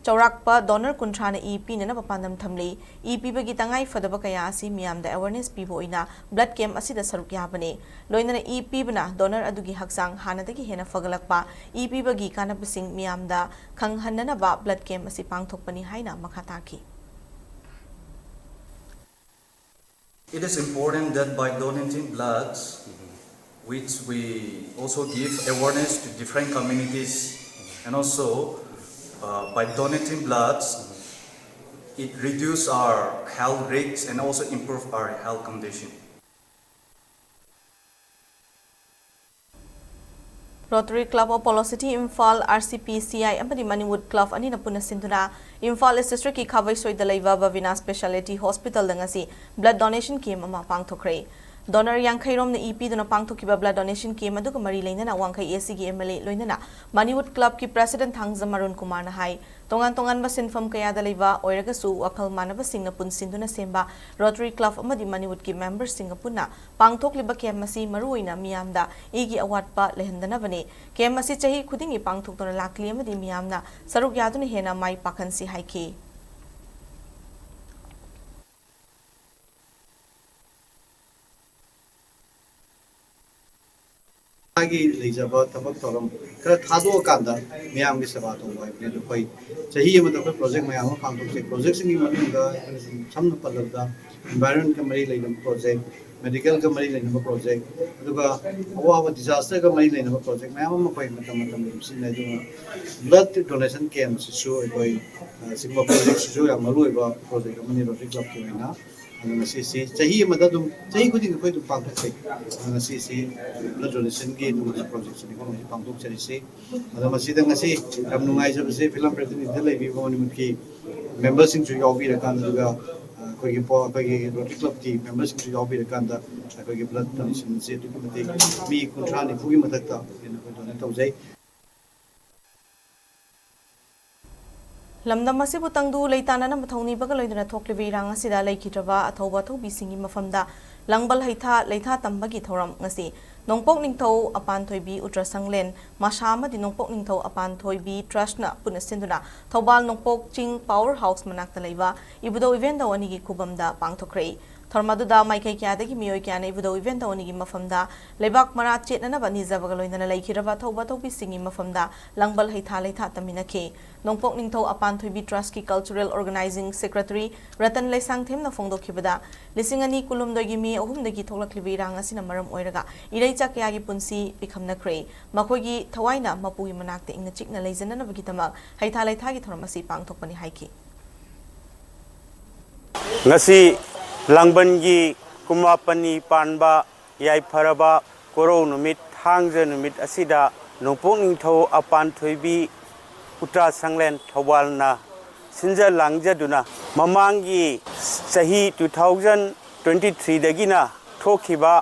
ꯆꯥꯎꯔꯥꯛꯄ donor ꯀꯨꯟꯊ꯭ꯔꯥꯅ ꯏ ꯄꯤꯅꯅꯕ ꯄꯥꯟꯗꯝ ꯊꯝꯂꯤ꯫ ꯏ ꯄꯤꯕꯒꯤ ꯇꯉꯥꯏ ꯐꯗꯕ ꯀꯌꯥ ꯑꯁꯤ ꯃꯤꯌꯥꯝꯗ awareness ꯄꯤꯕ ꯑꯣꯏꯅ blood camp ꯑꯁꯤꯗ ꯁꯔꯨꯛ ꯌꯥꯕꯅꯤ꯫ ꯂꯣꯏꯅꯅ ꯏ ꯄꯤꯕꯅ donor ꯑꯗꯨꯒꯤ ꯍꯛꯆꯥꯡ ꯍꯥꯟꯅꯗꯒꯤ ꯍꯦꯟꯅ ꯐꯒꯠꯂꯛꯄ, ꯏ ꯄꯤꯕꯒꯤ ꯀꯥꯟꯅꯕꯁꯤꯡ ꯃꯤꯌꯥꯝꯗ ꯈꯪꯍꯟꯅꯅꯕ blood camp ꯑꯁꯤ ꯄꯥꯡꯊꯣꯛꯄꯅꯤ ꯍꯥꯏꯅ ꯃꯈꯥ ꯇꯥꯈꯤ꯫ It is important that by donating bloods, which we also give awareness to different communities, and also uh, by donating bloods, it reduce our health risks and also improve our health condition. Rotary Club of Polo City Imphal, R C P C I ꯑꯃꯗꯤ Manipur Club ꯑꯅꯤꯅ ꯄꯨꯟꯅ ꯁꯤꯟꯗꯨꯅ ꯏꯝꯐꯥꯜ ꯏꯁ ꯗꯤꯁꯇ꯭ꯔꯤꯛꯀꯤ ꯈꯥꯕꯩꯁꯣꯏꯗ ꯂꯩꯕ ꯕꯕꯤꯅꯥ ꯁ꯭ꯄꯦꯁꯤꯌꯥꯂꯤꯇꯤ ꯍꯣꯁꯄꯤꯇꯥꯜꯗ ꯉꯁꯤ blood donation camp ꯑꯃ ꯄꯥꯡꯊꯣꯛꯈ꯭ꯔꯦ꯫ Donor ꯌꯥꯡꯈꯩ ꯔꯣꯝꯅ ꯏ ꯄꯤꯗꯨꯅ ꯄꯥꯡꯊꯣꯛꯈꯤꯕ ꯕ꯭ꯂꯗ ꯗꯣꯅꯦꯁꯟ ꯀꯦꯝꯞ ꯑꯗꯨꯒ ꯃꯔꯤ ꯂꯩꯅꯅ ꯋꯥꯡꯈꯩ ꯑꯦ ꯁꯤꯒꯤ ꯑꯦꯝ ꯑꯦꯜ ꯑꯦ ꯂꯣꯏꯅꯅ ꯃꯅꯤꯋꯨꯠ ꯀ꯭ꯂꯕꯀꯤ ꯄ꯭ꯔꯦꯁꯤꯗꯦꯟꯠ ꯊꯥꯡꯖꯝ ꯑꯔꯨꯟ ꯀꯨꯃꯥꯔꯅ ꯍꯥꯏ, ꯇꯣꯉꯥꯟ ꯇꯣꯉꯥꯟꯕ ꯁꯤꯟꯐꯝ ꯀꯌꯥꯗ ꯂꯩꯕ ꯑꯣꯏꯔꯒꯁꯨ ꯋꯥꯈꯜ ꯃꯥꯟꯅꯕꯁꯤꯡꯅ ꯄꯨꯟꯁꯤꯟꯗꯨꯅ ꯁꯦꯝꯕ ꯔꯣꯇꯔꯤ ꯀ꯭ꯂꯕ ꯑꯃꯗꯤ ꯃꯅꯤꯋꯨꯠꯀꯤ ꯃꯦꯝꯕꯔꯁꯤꯡꯒ ꯄꯨꯟꯅ ꯄꯥꯡꯊꯣꯛꯂꯤꯕ ꯀꯦꯝꯞ ꯑꯁꯤ ꯃꯔꯨꯑꯣꯏꯅ ꯃꯤꯌꯥꯝꯗ ꯏꯒꯤ ꯑꯋꯥꯠꯄ ꯂꯩꯍꯟꯗꯅꯕꯅꯤ꯫ ꯀꯦꯝꯞ ꯑꯁꯤ ꯆꯍꯤ ꯈꯨꯗꯤꯡꯒꯤ ꯄꯥꯡꯊꯣꯛꯇꯨꯅ ꯂꯥꯛꯂꯤ ꯑꯃꯗꯤ ꯃꯤꯌꯥꯝꯅ ꯁꯔꯨꯛ ꯌꯥꯗꯨꯅ ꯍꯦꯟꯅ ꯃꯥꯏ ꯄꯥꯛꯍꯟꯁꯤ ꯍꯥꯏꯈꯤ꯫ ꯃꯥꯒꯤ ꯂꯩꯖꯕ ꯊꯕꯛ ꯊꯧꯔꯝ ꯈꯔ ꯊꯥꯗꯣꯛꯑꯀꯥꯟꯗ ꯃꯤꯌꯥꯝꯒꯤ ꯁꯦꯕꯥ ꯇꯧꯕ ꯍꯥꯏꯕꯅꯤ꯫ ꯑꯗꯨ ꯑꯩꯈꯣꯏ ꯆꯍꯤ ꯑꯃꯗ ꯑꯩꯈꯣꯏ ꯄ꯭ꯔꯣꯖꯦꯛ ꯃꯌꯥꯝ ꯑꯃ ꯄꯥꯡꯊꯣꯛꯆꯩ꯫ ꯄ꯭ꯔꯣꯖꯦꯛꯁꯤꯡꯒꯤ ꯃꯅꯨꯡꯗ ꯁꯝꯅ ꯄꯜꯂꯕꯗ environmentꯀ ꯃꯔꯤ ꯂꯩꯅꯕ ꯄ꯭ꯔꯣꯖꯦꯛ, medicalꯒ ꯃꯔꯤ ꯂꯩꯅꯕ ꯄ꯭ꯔꯣꯖꯦꯛ, ꯑꯗꯨꯒ ꯑꯋꯥꯕ disasterꯒ ꯃꯔꯤ ꯂꯩꯅꯕ ꯄ꯭ꯔꯣꯖꯦꯛ ꯃꯌꯥꯝ ꯑꯃ ꯑꯩꯈꯣꯏ ꯃꯇꯝ ꯃꯇꯝꯒꯤ ꯑꯗꯨꯝ ꯁꯤꯖꯤꯟꯅꯩ꯫ ꯑꯗꯨꯒ blood donation campꯁꯤꯁꯨ ꯑꯩꯈꯣꯏ, ꯑ, ꯁꯤꯒꯨꯝꯕ ꯄ꯭ꯔꯣꯖꯦꯛꯁꯤꯁꯨ ꯌꯥꯝ ꯃꯔꯨꯑꯣꯏꯕ ꯄ꯭ꯔꯣꯖꯦꯛ ꯑꯃꯅꯤ ꯔꯣꯇꯔꯤ ꯀ꯭ꯂꯕꯀꯤ ꯑꯣꯏꯅ꯫ ꯑꯗꯨꯅ ꯁꯤꯁꯤ ꯆꯍꯤ ꯑꯃꯗ ꯑꯗꯨꯝ, ꯆꯍꯤ ꯈꯨꯗꯤꯡꯒꯤ ꯑꯩꯈꯣꯏ ꯑꯗꯨꯝ ꯄꯥꯡꯊꯣꯛꯆꯩ꯫ ꯑꯗꯨꯅ ꯁꯤꯁꯤ blood donationꯒꯤ ꯑꯗꯨꯝ ꯄ꯭ꯔꯣꯖꯦꯛꯁꯤꯅꯤ ꯑꯩꯈꯣꯏꯅ ꯍꯧꯖꯤꯛ ꯄꯥꯡꯊꯣꯛꯆꯔꯤꯁꯤ꯫ ꯑꯗꯣ ꯃꯁꯤꯗ ꯉꯁꯤ ꯌꯥꯝ ꯅꯨꯡꯉꯥꯏꯖꯕꯁꯦ ꯐꯤꯂꯝ ꯄ꯭ꯔꯇꯤꯅꯤꯙꯤꯗ ꯂꯩꯕꯤꯕ ꯃꯅꯤꯄꯨꯔꯒꯤ ꯃꯦꯝꯕꯔꯁꯤꯡꯁꯨ ꯌꯥꯎꯕꯤꯔꯀꯥꯟꯗ, ꯑꯗꯨꯒ, ꯑ, ꯑꯩꯈꯣꯏꯒꯤ ꯄꯣ-, ꯑꯩꯈꯣꯏꯒꯤ ꯔꯣꯇꯔꯤ ꯀ꯭ꯂꯕꯀꯤ ꯃꯦꯝꯕꯔꯁꯤꯡꯁꯨ ꯌꯥꯎꯕꯤꯔꯀꯥꯟꯗ ꯑꯩꯈꯣꯏꯒꯤ blood donationꯁꯤ ꯑꯗꯨꯛꯀꯤ ꯃꯇꯤꯛ ꯃꯤ ꯀꯨꯟꯊ꯭ꯔꯥ ꯅꯤꯐꯨꯒꯤ ꯃꯊꯛꯇ ꯍꯦꯟꯅ ꯑꯩꯈꯣꯏ donate ꯇꯧꯖꯩ꯫ ꯂꯝꯗꯝ ꯑꯁꯤꯕꯨ ꯇꯪꯗꯨ ꯂꯩꯇꯥꯅꯅꯕ ꯊꯧꯅꯤꯕꯒ ꯂꯣꯏꯅꯅ ꯊꯣꯛꯂꯤꯕ ꯏꯔꯥꯡ ꯑꯁꯤꯗ ꯂꯩꯈꯤꯗ꯭ꯔꯕ ꯑꯊꯧꯕ ꯑꯊꯧꯕꯤꯁꯤꯡꯒꯤ ꯃꯐꯝꯗ ꯂꯥꯡꯕꯜ ꯍꯩꯊꯥ ꯂꯩꯊꯥ ꯇꯝꯕꯒꯤ ꯊꯧꯔꯝ ꯉꯁꯤ ꯅꯣꯡꯄꯣꯛ ꯅꯤꯡꯊꯧ ꯑꯄꯥꯟꯊꯣꯏꯕꯤ ꯎꯇ꯭ꯔ ꯁꯪꯂꯦꯟ ꯃꯁꯥ ꯑꯃꯗꯤ ꯅꯣꯡꯄꯣꯛ ꯅꯤꯡꯊꯧ ꯑꯄꯥꯟꯊꯣꯏꯕꯤ ꯇ꯭ꯔꯁꯠꯅ ꯄꯨꯟꯅ ꯁꯤꯟꯗꯨꯅ ꯊꯧꯕꯥꯜ ꯅꯣꯡꯄꯣꯛ ꯆꯤꯡ ꯄꯥꯋꯔ ꯍꯥꯎꯁ ꯃꯅꯥꯛꯇ ꯂꯩꯕ ꯏꯕꯨꯙꯧ ꯏꯕꯦꯟꯗꯧ ꯑꯅꯤꯒꯤ ꯈꯨꯕꯝꯗ ꯄꯥꯡꯊꯣꯛꯈ꯭ꯔꯦ꯫ ꯊꯧꯔꯝ ꯑꯗꯨꯗ ꯃꯥꯏꯀꯩ ꯀꯌꯥꯗꯒꯤ ꯃꯤꯑꯣꯏ ꯀꯌꯥꯅ ꯏꯕꯨꯙꯧ ꯏꯕꯦꯟꯗꯧ ꯑꯅꯤꯒꯤ ꯃꯐꯝꯗ ꯂꯩꯕꯥꯛ ꯃꯔꯥ ꯆꯦꯠꯅꯅꯕ ꯅꯤꯖꯕꯒ ꯂꯣꯏꯅꯅ ꯂꯩꯈꯤꯗ꯭ꯔꯕ ꯑꯊꯧꯕ ꯑꯊꯧꯕꯤꯁꯤꯡꯒꯤ ꯃꯐꯝꯗ ꯂꯥꯡꯕꯜ ꯍꯩꯊꯥ ꯂꯩꯊꯥ ꯇꯝꯃꯤꯟꯅꯈꯤ꯫ ꯅꯣꯡꯄꯣꯛ ꯅꯤꯡꯊꯧ ꯑꯄꯥꯟꯊꯣꯏꯕꯤ ꯇ꯭ꯔꯁꯀꯤ ꯀꯜꯆꯔꯦꯜ ꯑꯣꯔꯒꯅꯥꯏꯖꯤꯡ ꯁꯦꯀ꯭ꯔꯦꯇꯔꯤ ꯔꯇꯟ ꯂꯩꯁꯥꯡꯊꯦꯝꯅ ꯐꯣꯡꯗꯣꯛꯈꯤꯕꯗ, ꯂꯤꯁꯤꯡ ꯑꯅꯤ ꯀꯨꯟꯍꯨꯝꯗꯣꯏꯒꯤ ꯃꯦ ꯑꯍꯨꯝꯗꯒꯤ ꯊꯣꯛꯂꯛꯂꯤꯕ ꯏꯔꯥꯡ ꯑꯁꯤꯅ ꯃꯔꯝ ꯑꯣꯏꯔꯒ ꯏꯔꯩꯆꯥ ꯀꯌꯥꯒꯤ ꯄꯨꯟꯁꯤ ꯄꯤꯈꯝꯅꯈ꯭ꯔꯦ꯫ ꯃꯈꯣꯏꯒꯤ ꯊꯋꯥꯏꯅ ꯃꯄꯨꯒꯤ ꯃꯅꯥꯛꯇ ꯏꯪꯅ ꯆꯤꯛꯅ ꯂꯩꯖꯅꯅꯕꯒꯤꯗꯃꯛ ꯍꯩꯊꯥ ꯂꯩꯊꯥꯒꯤ ꯊꯧꯔꯝ ꯑꯁꯤ ꯄꯥꯡꯊꯣꯛꯄꯅꯤ ꯍꯥꯏꯈꯤ꯫ ꯉꯁꯤ ꯂꯥꯡꯕꯟꯒꯤ ꯀꯨꯝꯃꯥꯄꯟꯅꯤ ꯄꯥꯟꯕ ꯌꯥꯏꯐꯔꯕ ꯀꯣꯔꯧ ꯅꯨꯃꯤꯠ ꯊꯥꯡꯖ ꯅꯨꯃꯤꯠ ꯑꯁꯤꯗ ꯅꯣꯡꯄꯣꯛ ꯅꯤꯡꯊꯧ ꯑꯄꯥꯟ ꯊꯣꯏꯕꯤ ꯎꯇ꯭ꯔꯥ ꯁꯪꯂꯦꯟ ꯊꯧꯕꯥꯜꯅ ꯁꯤꯟꯖ ꯂꯥꯡꯖꯗꯨꯅ ꯃꯃꯥꯡꯒꯤ ꯆꯍꯤ ꯇꯨ ꯊꯥꯎꯖꯟ ꯇ꯭ꯋꯦꯟꯇꯤ ꯊ꯭ꯔꯤꯗꯒꯤꯅ ꯊꯣꯛꯈꯤꯕ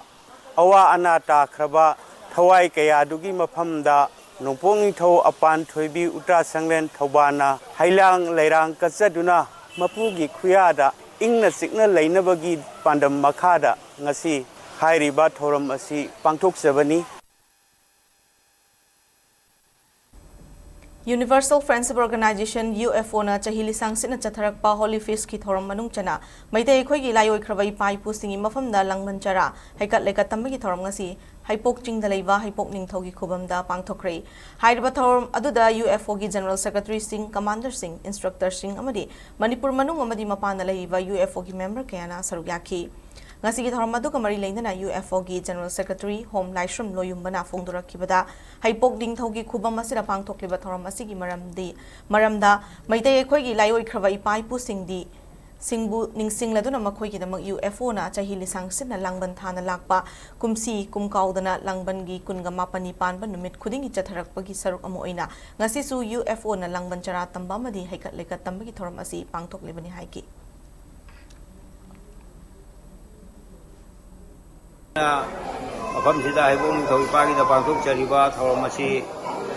ꯑꯋꯥ ꯑꯅꯥ ꯇꯥꯈ꯭ꯔꯕ ꯊꯋꯥꯏ ꯀꯌꯥꯗꯨꯒꯤ ꯃꯐꯝꯗ ꯅꯣꯡꯄꯣꯛ ꯅꯤꯡꯊꯧ ꯑꯄꯥꯟ ꯊꯣꯏꯕꯤ ꯎꯇ꯭ꯔꯥ ꯁꯪꯂꯦꯟ ꯊꯧꯕꯥꯜꯅ ꯍꯩꯂꯥꯡ ꯂꯩꯔꯥꯡ ꯀꯠꯆꯗꯨꯅ ꯃꯄꯨꯒꯤ ꯈꯨꯌꯥꯗ ꯏꯪꯅ ꯆꯤꯛꯅ ꯂꯩꯅꯕꯒꯤ ꯄꯥꯟꯗꯝ ꯃꯈꯥꯗ ꯉꯁꯤ ꯍꯥꯏꯔꯤꯕ ꯊꯧꯔꯝ ꯑꯁꯤ ꯄꯥꯡꯊꯣꯛꯆꯕꯅꯤ꯫ Universal Friendship Organization, UFOꯅ ꯆꯍꯤ ꯂꯤꯁꯥꯡ ꯁꯤꯠꯅ ꯆꯠꯊꯔꯛꯄ Holy Feastꯀꯤ ꯊꯧꯔꯝ ꯃꯅꯨꯡ ꯆꯟꯅ ꯃꯩꯇꯩ ꯑꯩꯈꯣꯏꯒꯤ ꯂꯥꯏꯑꯣꯏꯈ꯭ꯔꯕ ꯏꯄꯥ ꯏꯄꯨꯁꯤꯡꯒꯤ ꯃꯐꯝꯗ ꯂꯥꯡꯕꯟ ꯆꯔꯥ ꯍꯩꯀꯠ ꯂꯩꯀꯠ ꯇꯝꯕꯒꯤ ꯊꯧꯔꯝ ꯉꯁꯤ ꯍꯩꯄꯣꯛ ꯆꯤꯡꯗ ꯂꯩꯕ ꯍꯩꯄꯣꯛ ꯅꯤꯡꯊꯧꯒꯤ ꯈꯨꯕꯝꯗ ꯄꯥꯡꯊꯣꯛꯈ꯭ꯔꯦ꯫ ꯍꯥꯏꯔꯤꯕ ꯊꯧꯔꯝ ꯑꯗꯨꯗ UFOꯒꯤ General Secretaryꯁꯤꯡ, Commanderꯁꯤꯡ, Instructorꯁꯤꯡ ꯑꯃꯗꯤ ꯃꯅꯤꯄꯨꯔ ꯃꯅꯨꯡ ꯑꯃꯗꯤ ꯃꯄꯥꯟꯗ ꯂꯩꯔꯤꯕ UFOꯒꯤ member ꯀꯌꯥꯅ ꯁꯔꯨꯛ ꯌꯥꯈꯤ꯫ ꯉꯁꯤꯒꯤ ꯊꯧꯔꯝ ꯑꯗꯨꯒ ꯃꯔꯤ ꯂꯩꯅꯅ UFOꯒꯤ General Secretary ꯍꯣꯝ ꯂꯥꯏꯁ꯭ꯔꯝ ꯂꯣꯌꯨꯝꯕꯅ ꯐꯣꯡꯗꯣꯔꯛꯈꯤꯕꯗ, ꯍꯩꯄꯣꯛ ꯅꯤꯡꯊꯧꯒꯤ ꯈꯨꯕꯝ ꯑꯁꯤꯗ ꯄꯥꯡꯊꯣꯛꯂꯤꯕ ꯊꯧꯔꯝ ꯑꯁꯤꯒꯤ ꯃꯔꯝꯗꯤ, ꯃꯔꯝꯗ ꯃꯩꯇꯩ ꯑꯩꯈꯣꯏꯒꯤ ꯂꯥꯏꯑꯣꯏꯈ꯭ꯔꯕ ꯏꯄꯥ ꯏꯄꯨꯁꯤꯡꯗꯤ ꯁꯤꯡꯕꯨ ꯅꯤꯡꯁꯤꯡꯂꯗꯨꯅ ꯃꯈꯣꯏꯒꯤꯗꯃꯛ UFOꯅ ꯆꯍꯤ ꯂꯤꯁꯥꯡ ꯁꯤꯠꯅ ꯂꯥꯡꯕꯟ ꯊꯥꯅ ꯂꯥꯛꯄ ꯀꯨꯝꯁꯤ ꯀꯨꯝꯀꯥꯎꯗꯅ ꯂꯥꯡꯕꯟꯒꯤ ꯀꯨꯟꯒ ꯃꯥꯄꯟꯅꯤ ꯄꯥꯟꯕ ꯅꯨꯃꯤꯠ ꯈꯨꯗꯤꯡꯒꯤ ꯆꯠꯊꯔꯛꯄꯒꯤ ꯁꯔꯨꯛ ꯑꯃ ꯑꯣꯏꯅ ꯉꯁꯤꯁꯨ UFOꯅ ꯂꯥꯡꯕꯟ ꯆꯔꯥ ꯇꯝꯕ ꯑꯃꯗꯤ ꯍꯩꯀꯠ ꯂꯩꯀꯠ ꯇꯝꯕꯒꯤ ꯊꯧꯔꯝ ꯑꯁꯤ ꯄꯥꯡꯊꯣꯛꯂꯤꯕꯅꯤ ꯍꯥꯏꯈꯤ꯫ ꯃꯐꯝꯁꯤꯗ ꯍꯩꯕꯣꯡ ꯅꯤꯡꯊꯧ ꯏꯄꯥꯒꯤꯗ ꯄꯥꯡꯊꯣꯛꯆꯔꯤꯕ ꯊꯧꯔꯝ ꯑꯁꯤ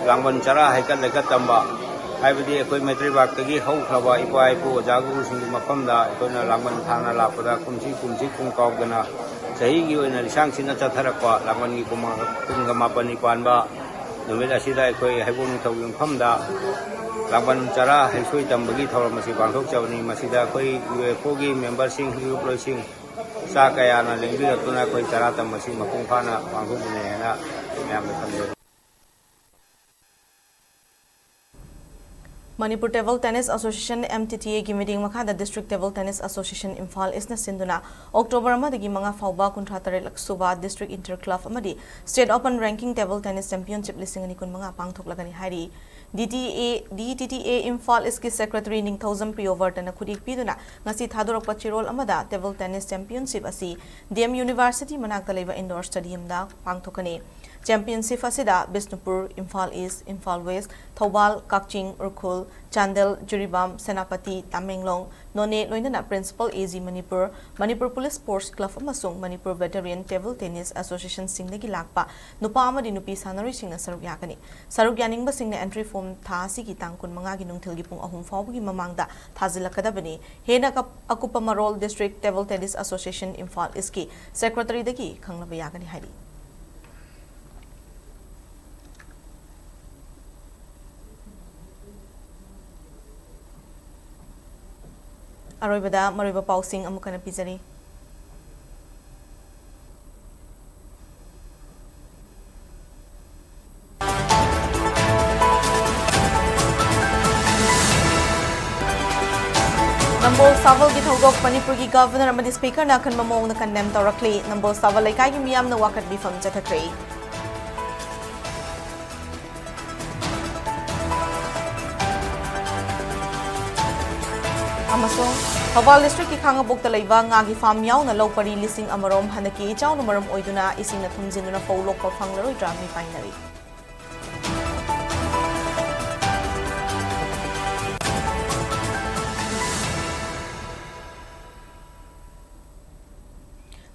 ꯂꯥꯡꯕꯟ ꯆꯔꯥ ꯍꯩꯀꯠ ꯂꯩꯀꯠ ꯇꯝꯕ ꯍꯥꯏꯕꯗꯤ ꯑꯩꯈꯣꯏ ꯃꯩꯇ꯭ꯔꯩꯕꯥꯛꯇꯒꯤ ꯍꯧꯈ꯭ꯔꯕ ꯏꯄꯥ ꯏꯄꯨ ꯑꯣꯖꯥ ꯒꯨꯔꯨꯁꯤꯡꯒꯤ ꯃꯐꯝꯗ ꯑꯩꯈꯣꯏꯅ ꯂꯥꯡꯕꯟ ꯊꯥꯅ ꯂꯥꯛꯄꯗ ꯀꯨꯝꯁꯤ ꯀꯨꯝꯁꯤ ꯀꯨꯝ ꯀꯥꯎꯗꯅ ꯆꯍꯤꯒꯤ ꯑꯣꯏꯅ ꯂꯤꯁꯥꯡ ꯁꯤꯠꯅ ꯆꯠꯊꯔꯛꯄ ꯂꯥꯡꯕꯟꯒꯤ ꯀꯨꯝ ꯀꯨꯟꯒ ꯃꯥꯄꯟꯅꯤ ꯄꯥꯟꯕ ꯅꯨꯃꯤꯠ ꯑꯁꯤꯗ ꯑꯩꯈꯣꯏ ꯍꯩꯕꯣꯡ ꯅꯤꯡꯊꯧꯒꯤ ꯃꯐꯝꯗ ꯂꯥꯡꯕꯟ ꯆꯔꯥ ꯍꯩꯁꯣꯏ ꯇꯝꯕꯒꯤ ꯊꯧꯔꯝ ꯑꯁꯤ ꯄꯥꯡꯊꯣꯛꯆꯕꯅꯤ꯫ ꯃꯁꯤꯗ ꯑꯩꯈꯣꯏ UFOꯒꯤ memberꯁꯤꯡ, ꯏꯔꯨꯞꯂꯣꯏꯁꯤꯡ ꯆꯥꯛ ꯀꯌꯥꯅ ꯂꯦꯡꯕꯤꯔꯛꯇꯨꯅ ꯑꯩꯈꯣꯏ ꯆꯔꯥ ꯇꯝꯕꯁꯤ ꯃꯄꯨꯡ ꯐꯥꯅ ꯄꯥꯡꯊꯣꯛꯃꯤꯟꯅꯩ ꯍꯥꯏꯅ ꯃꯌꯥꯝꯗ ꯊꯝꯖꯔꯤ꯫ Manipur Table Tennis Association, MTTAꯒꯤ ꯃꯤꯠꯌꯦꯡ ꯃꯈꯥꯗ District Table Tennis Association Imphal ꯏꯁꯅ ꯁꯤꯟꯗꯨꯅ ꯑꯣꯛꯇꯣꯕꯔ ꯑꯃꯗꯒꯤ ꯃꯉꯥ ꯐꯥꯎꯕ ꯀꯨꯟꯊ꯭ꯔꯥ ꯇꯔꯦꯠ ꯁꯨꯕ District Inter Club ꯑꯃꯗꯤ State Open Ranking Table Tennis Championship ꯂꯤꯁꯤꯡ ꯑꯅꯤ ꯀꯨꯟꯃꯉꯥ ꯄꯥꯡꯊꯣꯛꯂꯒꯅꯤ ꯍꯥꯏꯔꯤ꯫ DTA, DTTA ꯏꯝꯐꯥꯜ ꯏꯁꯀꯤ Secretary ꯅꯤꯡꯊꯧꯖꯝ ꯄ꯭ꯔꯤꯌꯣꯕꯔꯇꯅ ꯈꯨꯠꯏ ꯄꯤꯗꯨꯅ ꯉꯁꯤ ꯊꯥꯗꯣꯔꯛꯄ ꯆꯦꯔꯣꯜ ꯑꯃꯗ Table Tennis Championship ꯑꯁꯤ DM University ꯃꯅꯥꯛꯇ ꯂꯩꯕ Indoor Stadiumꯗ ꯄꯥꯡꯊꯣꯛꯀꯅꯤ꯫ Championship ꯑꯁꯤꯗ ꯕꯤꯁꯅꯨꯄꯨꯔ, ꯏꯝꯐꯥꯜ ꯏꯁ꯭ꯠ, ꯏꯝꯐꯥꯜ ꯋꯦꯁ꯭ꯠ, ꯊꯧꯕꯥꯜ, ꯀꯛꯆꯤꯡ, ꯎꯈ꯭ꯔꯨꯜ, ꯆꯥꯟꯗꯦꯜ, ꯖꯤꯔꯤꯕꯥꯝ, ꯁꯦꯅꯥꯄꯇꯤ, ꯇꯃꯦꯡꯂꯣꯡ, ꯅꯣꯅꯦ ꯂꯣꯏꯅꯅ Principal A G Manipur, Manipur police sports club ꯑꯃꯁꯨꯡ ꯃꯅꯤꯄꯨꯔ ꯚꯦꯇꯔꯤꯌꯟ ꯇꯦꯕꯜ ꯇꯦꯅꯤꯁ ꯑꯦꯁꯣꯁꯤꯌꯦꯁꯟꯁꯤꯡꯗꯒꯤ ꯂꯥꯛꯄ ꯅꯨꯄꯥ ꯑꯃꯗꯤ ꯅꯨꯄꯤ ꯁꯥꯟꯅꯔꯣꯏꯁꯤꯡꯅ ꯁꯔꯨꯛ ꯌꯥꯒꯅꯤ꯫ ꯁꯔꯨꯛ ꯌꯥꯅꯤꯡꯕꯁꯤꯡꯅ entry form ꯊꯥ ꯑꯁꯤꯒꯤ ꯇꯥꯡ ꯀꯨꯟꯃꯉꯥꯒꯤ ꯅꯨꯡꯊꯤꯜꯒꯤ ꯄꯨꯡ ꯑꯍꯨꯝ ꯐꯥꯎꯕꯒꯤ ꯃꯃꯥꯡꯗ ꯊꯥꯖꯤꯜꯂꯛꯀꯗꯕꯅꯤ꯫ ꯍꯦꯟꯅ ꯑꯀꯞ-, ꯑꯀꯨꯞꯄ ꯃꯔꯣꯜ District Table Tennis Association Imphal ꯏꯁ꯭ꯠꯀꯤ ꯁꯦꯀ꯭ꯔꯦꯇꯔꯤꯗꯒꯤ ꯈꯪꯂꯕ ꯌꯥꯒꯅꯤ ꯍꯥꯏꯔꯤ꯫ ꯑꯔꯣꯏꯕꯗ ꯃꯔꯨꯑꯣꯏꯕ ꯄꯥꯎꯁꯤꯡ ꯑꯃꯨꯛ ꯍꯟꯅ ꯄꯤꯖꯔꯤ꯫ ꯅꯝꯕꯣꯜ ꯁꯥꯕꯜꯒꯤ ꯊꯧꯗꯣꯛ ꯃꯅꯤꯄꯨꯔꯒꯤ ꯒꯚꯔꯅꯔ ꯑꯃꯗꯤ ꯁ꯭ꯄꯤꯀꯔꯅ ꯑꯀꯟꯕ ꯃꯑꯣꯡꯗ condemn ꯇꯧꯔꯛꯂꯤ꯫ ꯅꯝꯕꯣꯜ ꯁꯥꯕꯜ ꯂꯩꯀꯥꯏꯒꯤ ꯃꯤꯌꯥꯝꯅ ꯋꯥꯀꯠ ꯃꯤꯐꯝ ꯆꯠꯊꯈ꯭ꯔꯦ꯫ ꯑꯃꯁꯨꯡ ꯊꯧꯕꯥꯜ ꯗꯤꯁꯇ꯭ꯔꯤꯛꯀꯤ ꯈꯥꯉꯕꯣꯛꯇ ꯂꯩꯕ ꯉꯥꯒꯤ ꯐꯥꯔꯝ ꯌꯥꯎꯅ ꯂꯧ ꯄꯔꯤ ꯂꯤꯁꯤꯡ ꯑꯃꯔꯣꯝ ꯍꯟꯗꯛꯀꯤ ꯏꯆꯥꯎꯅ ꯃꯔꯝ ꯑꯣꯏꯗꯨꯅ ꯏꯁꯤꯡꯅ ꯊꯨꯝꯖꯤꯟꯗꯨꯅ ꯐꯧ ꯂꯣꯛꯄ ꯐꯪꯂꯔꯣꯏꯗ꯭ꯔꯥ ꯃꯤꯄꯥꯏꯅꯔꯤ꯫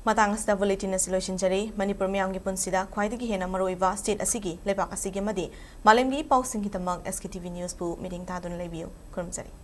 ꯃꯇꯥꯡ ꯑꯁꯤꯗ bulletin ꯑꯁꯤ ꯂꯣꯏꯁꯤꯟꯖꯔꯦ꯫ ꯃꯅꯤꯄꯨꯔ ꯃꯤꯌꯥꯝꯒꯤ ꯄꯨꯟꯁꯤꯗ ꯈ꯭ꯋꯥꯏꯗꯒꯤ ꯍꯦꯟꯅ ꯃꯔꯨꯑꯣꯏꯕ state ꯑꯁꯤꯒꯤ, ꯂꯩꯕꯥꯛ ꯑꯁꯤꯒꯤ ꯑꯃꯗꯤ ꯃꯥꯂꯦꯝꯒꯤ E ꯄꯥꯎꯁꯤꯡꯒꯤꯗꯃꯛ S K T V News ꯄꯨ ꯃꯤꯠꯌꯦꯡ ꯇꯥꯗꯨꯅ ꯂꯩꯕꯤꯌꯨ꯫ ꯈꯨꯔꯨꯝꯖꯔꯤ꯫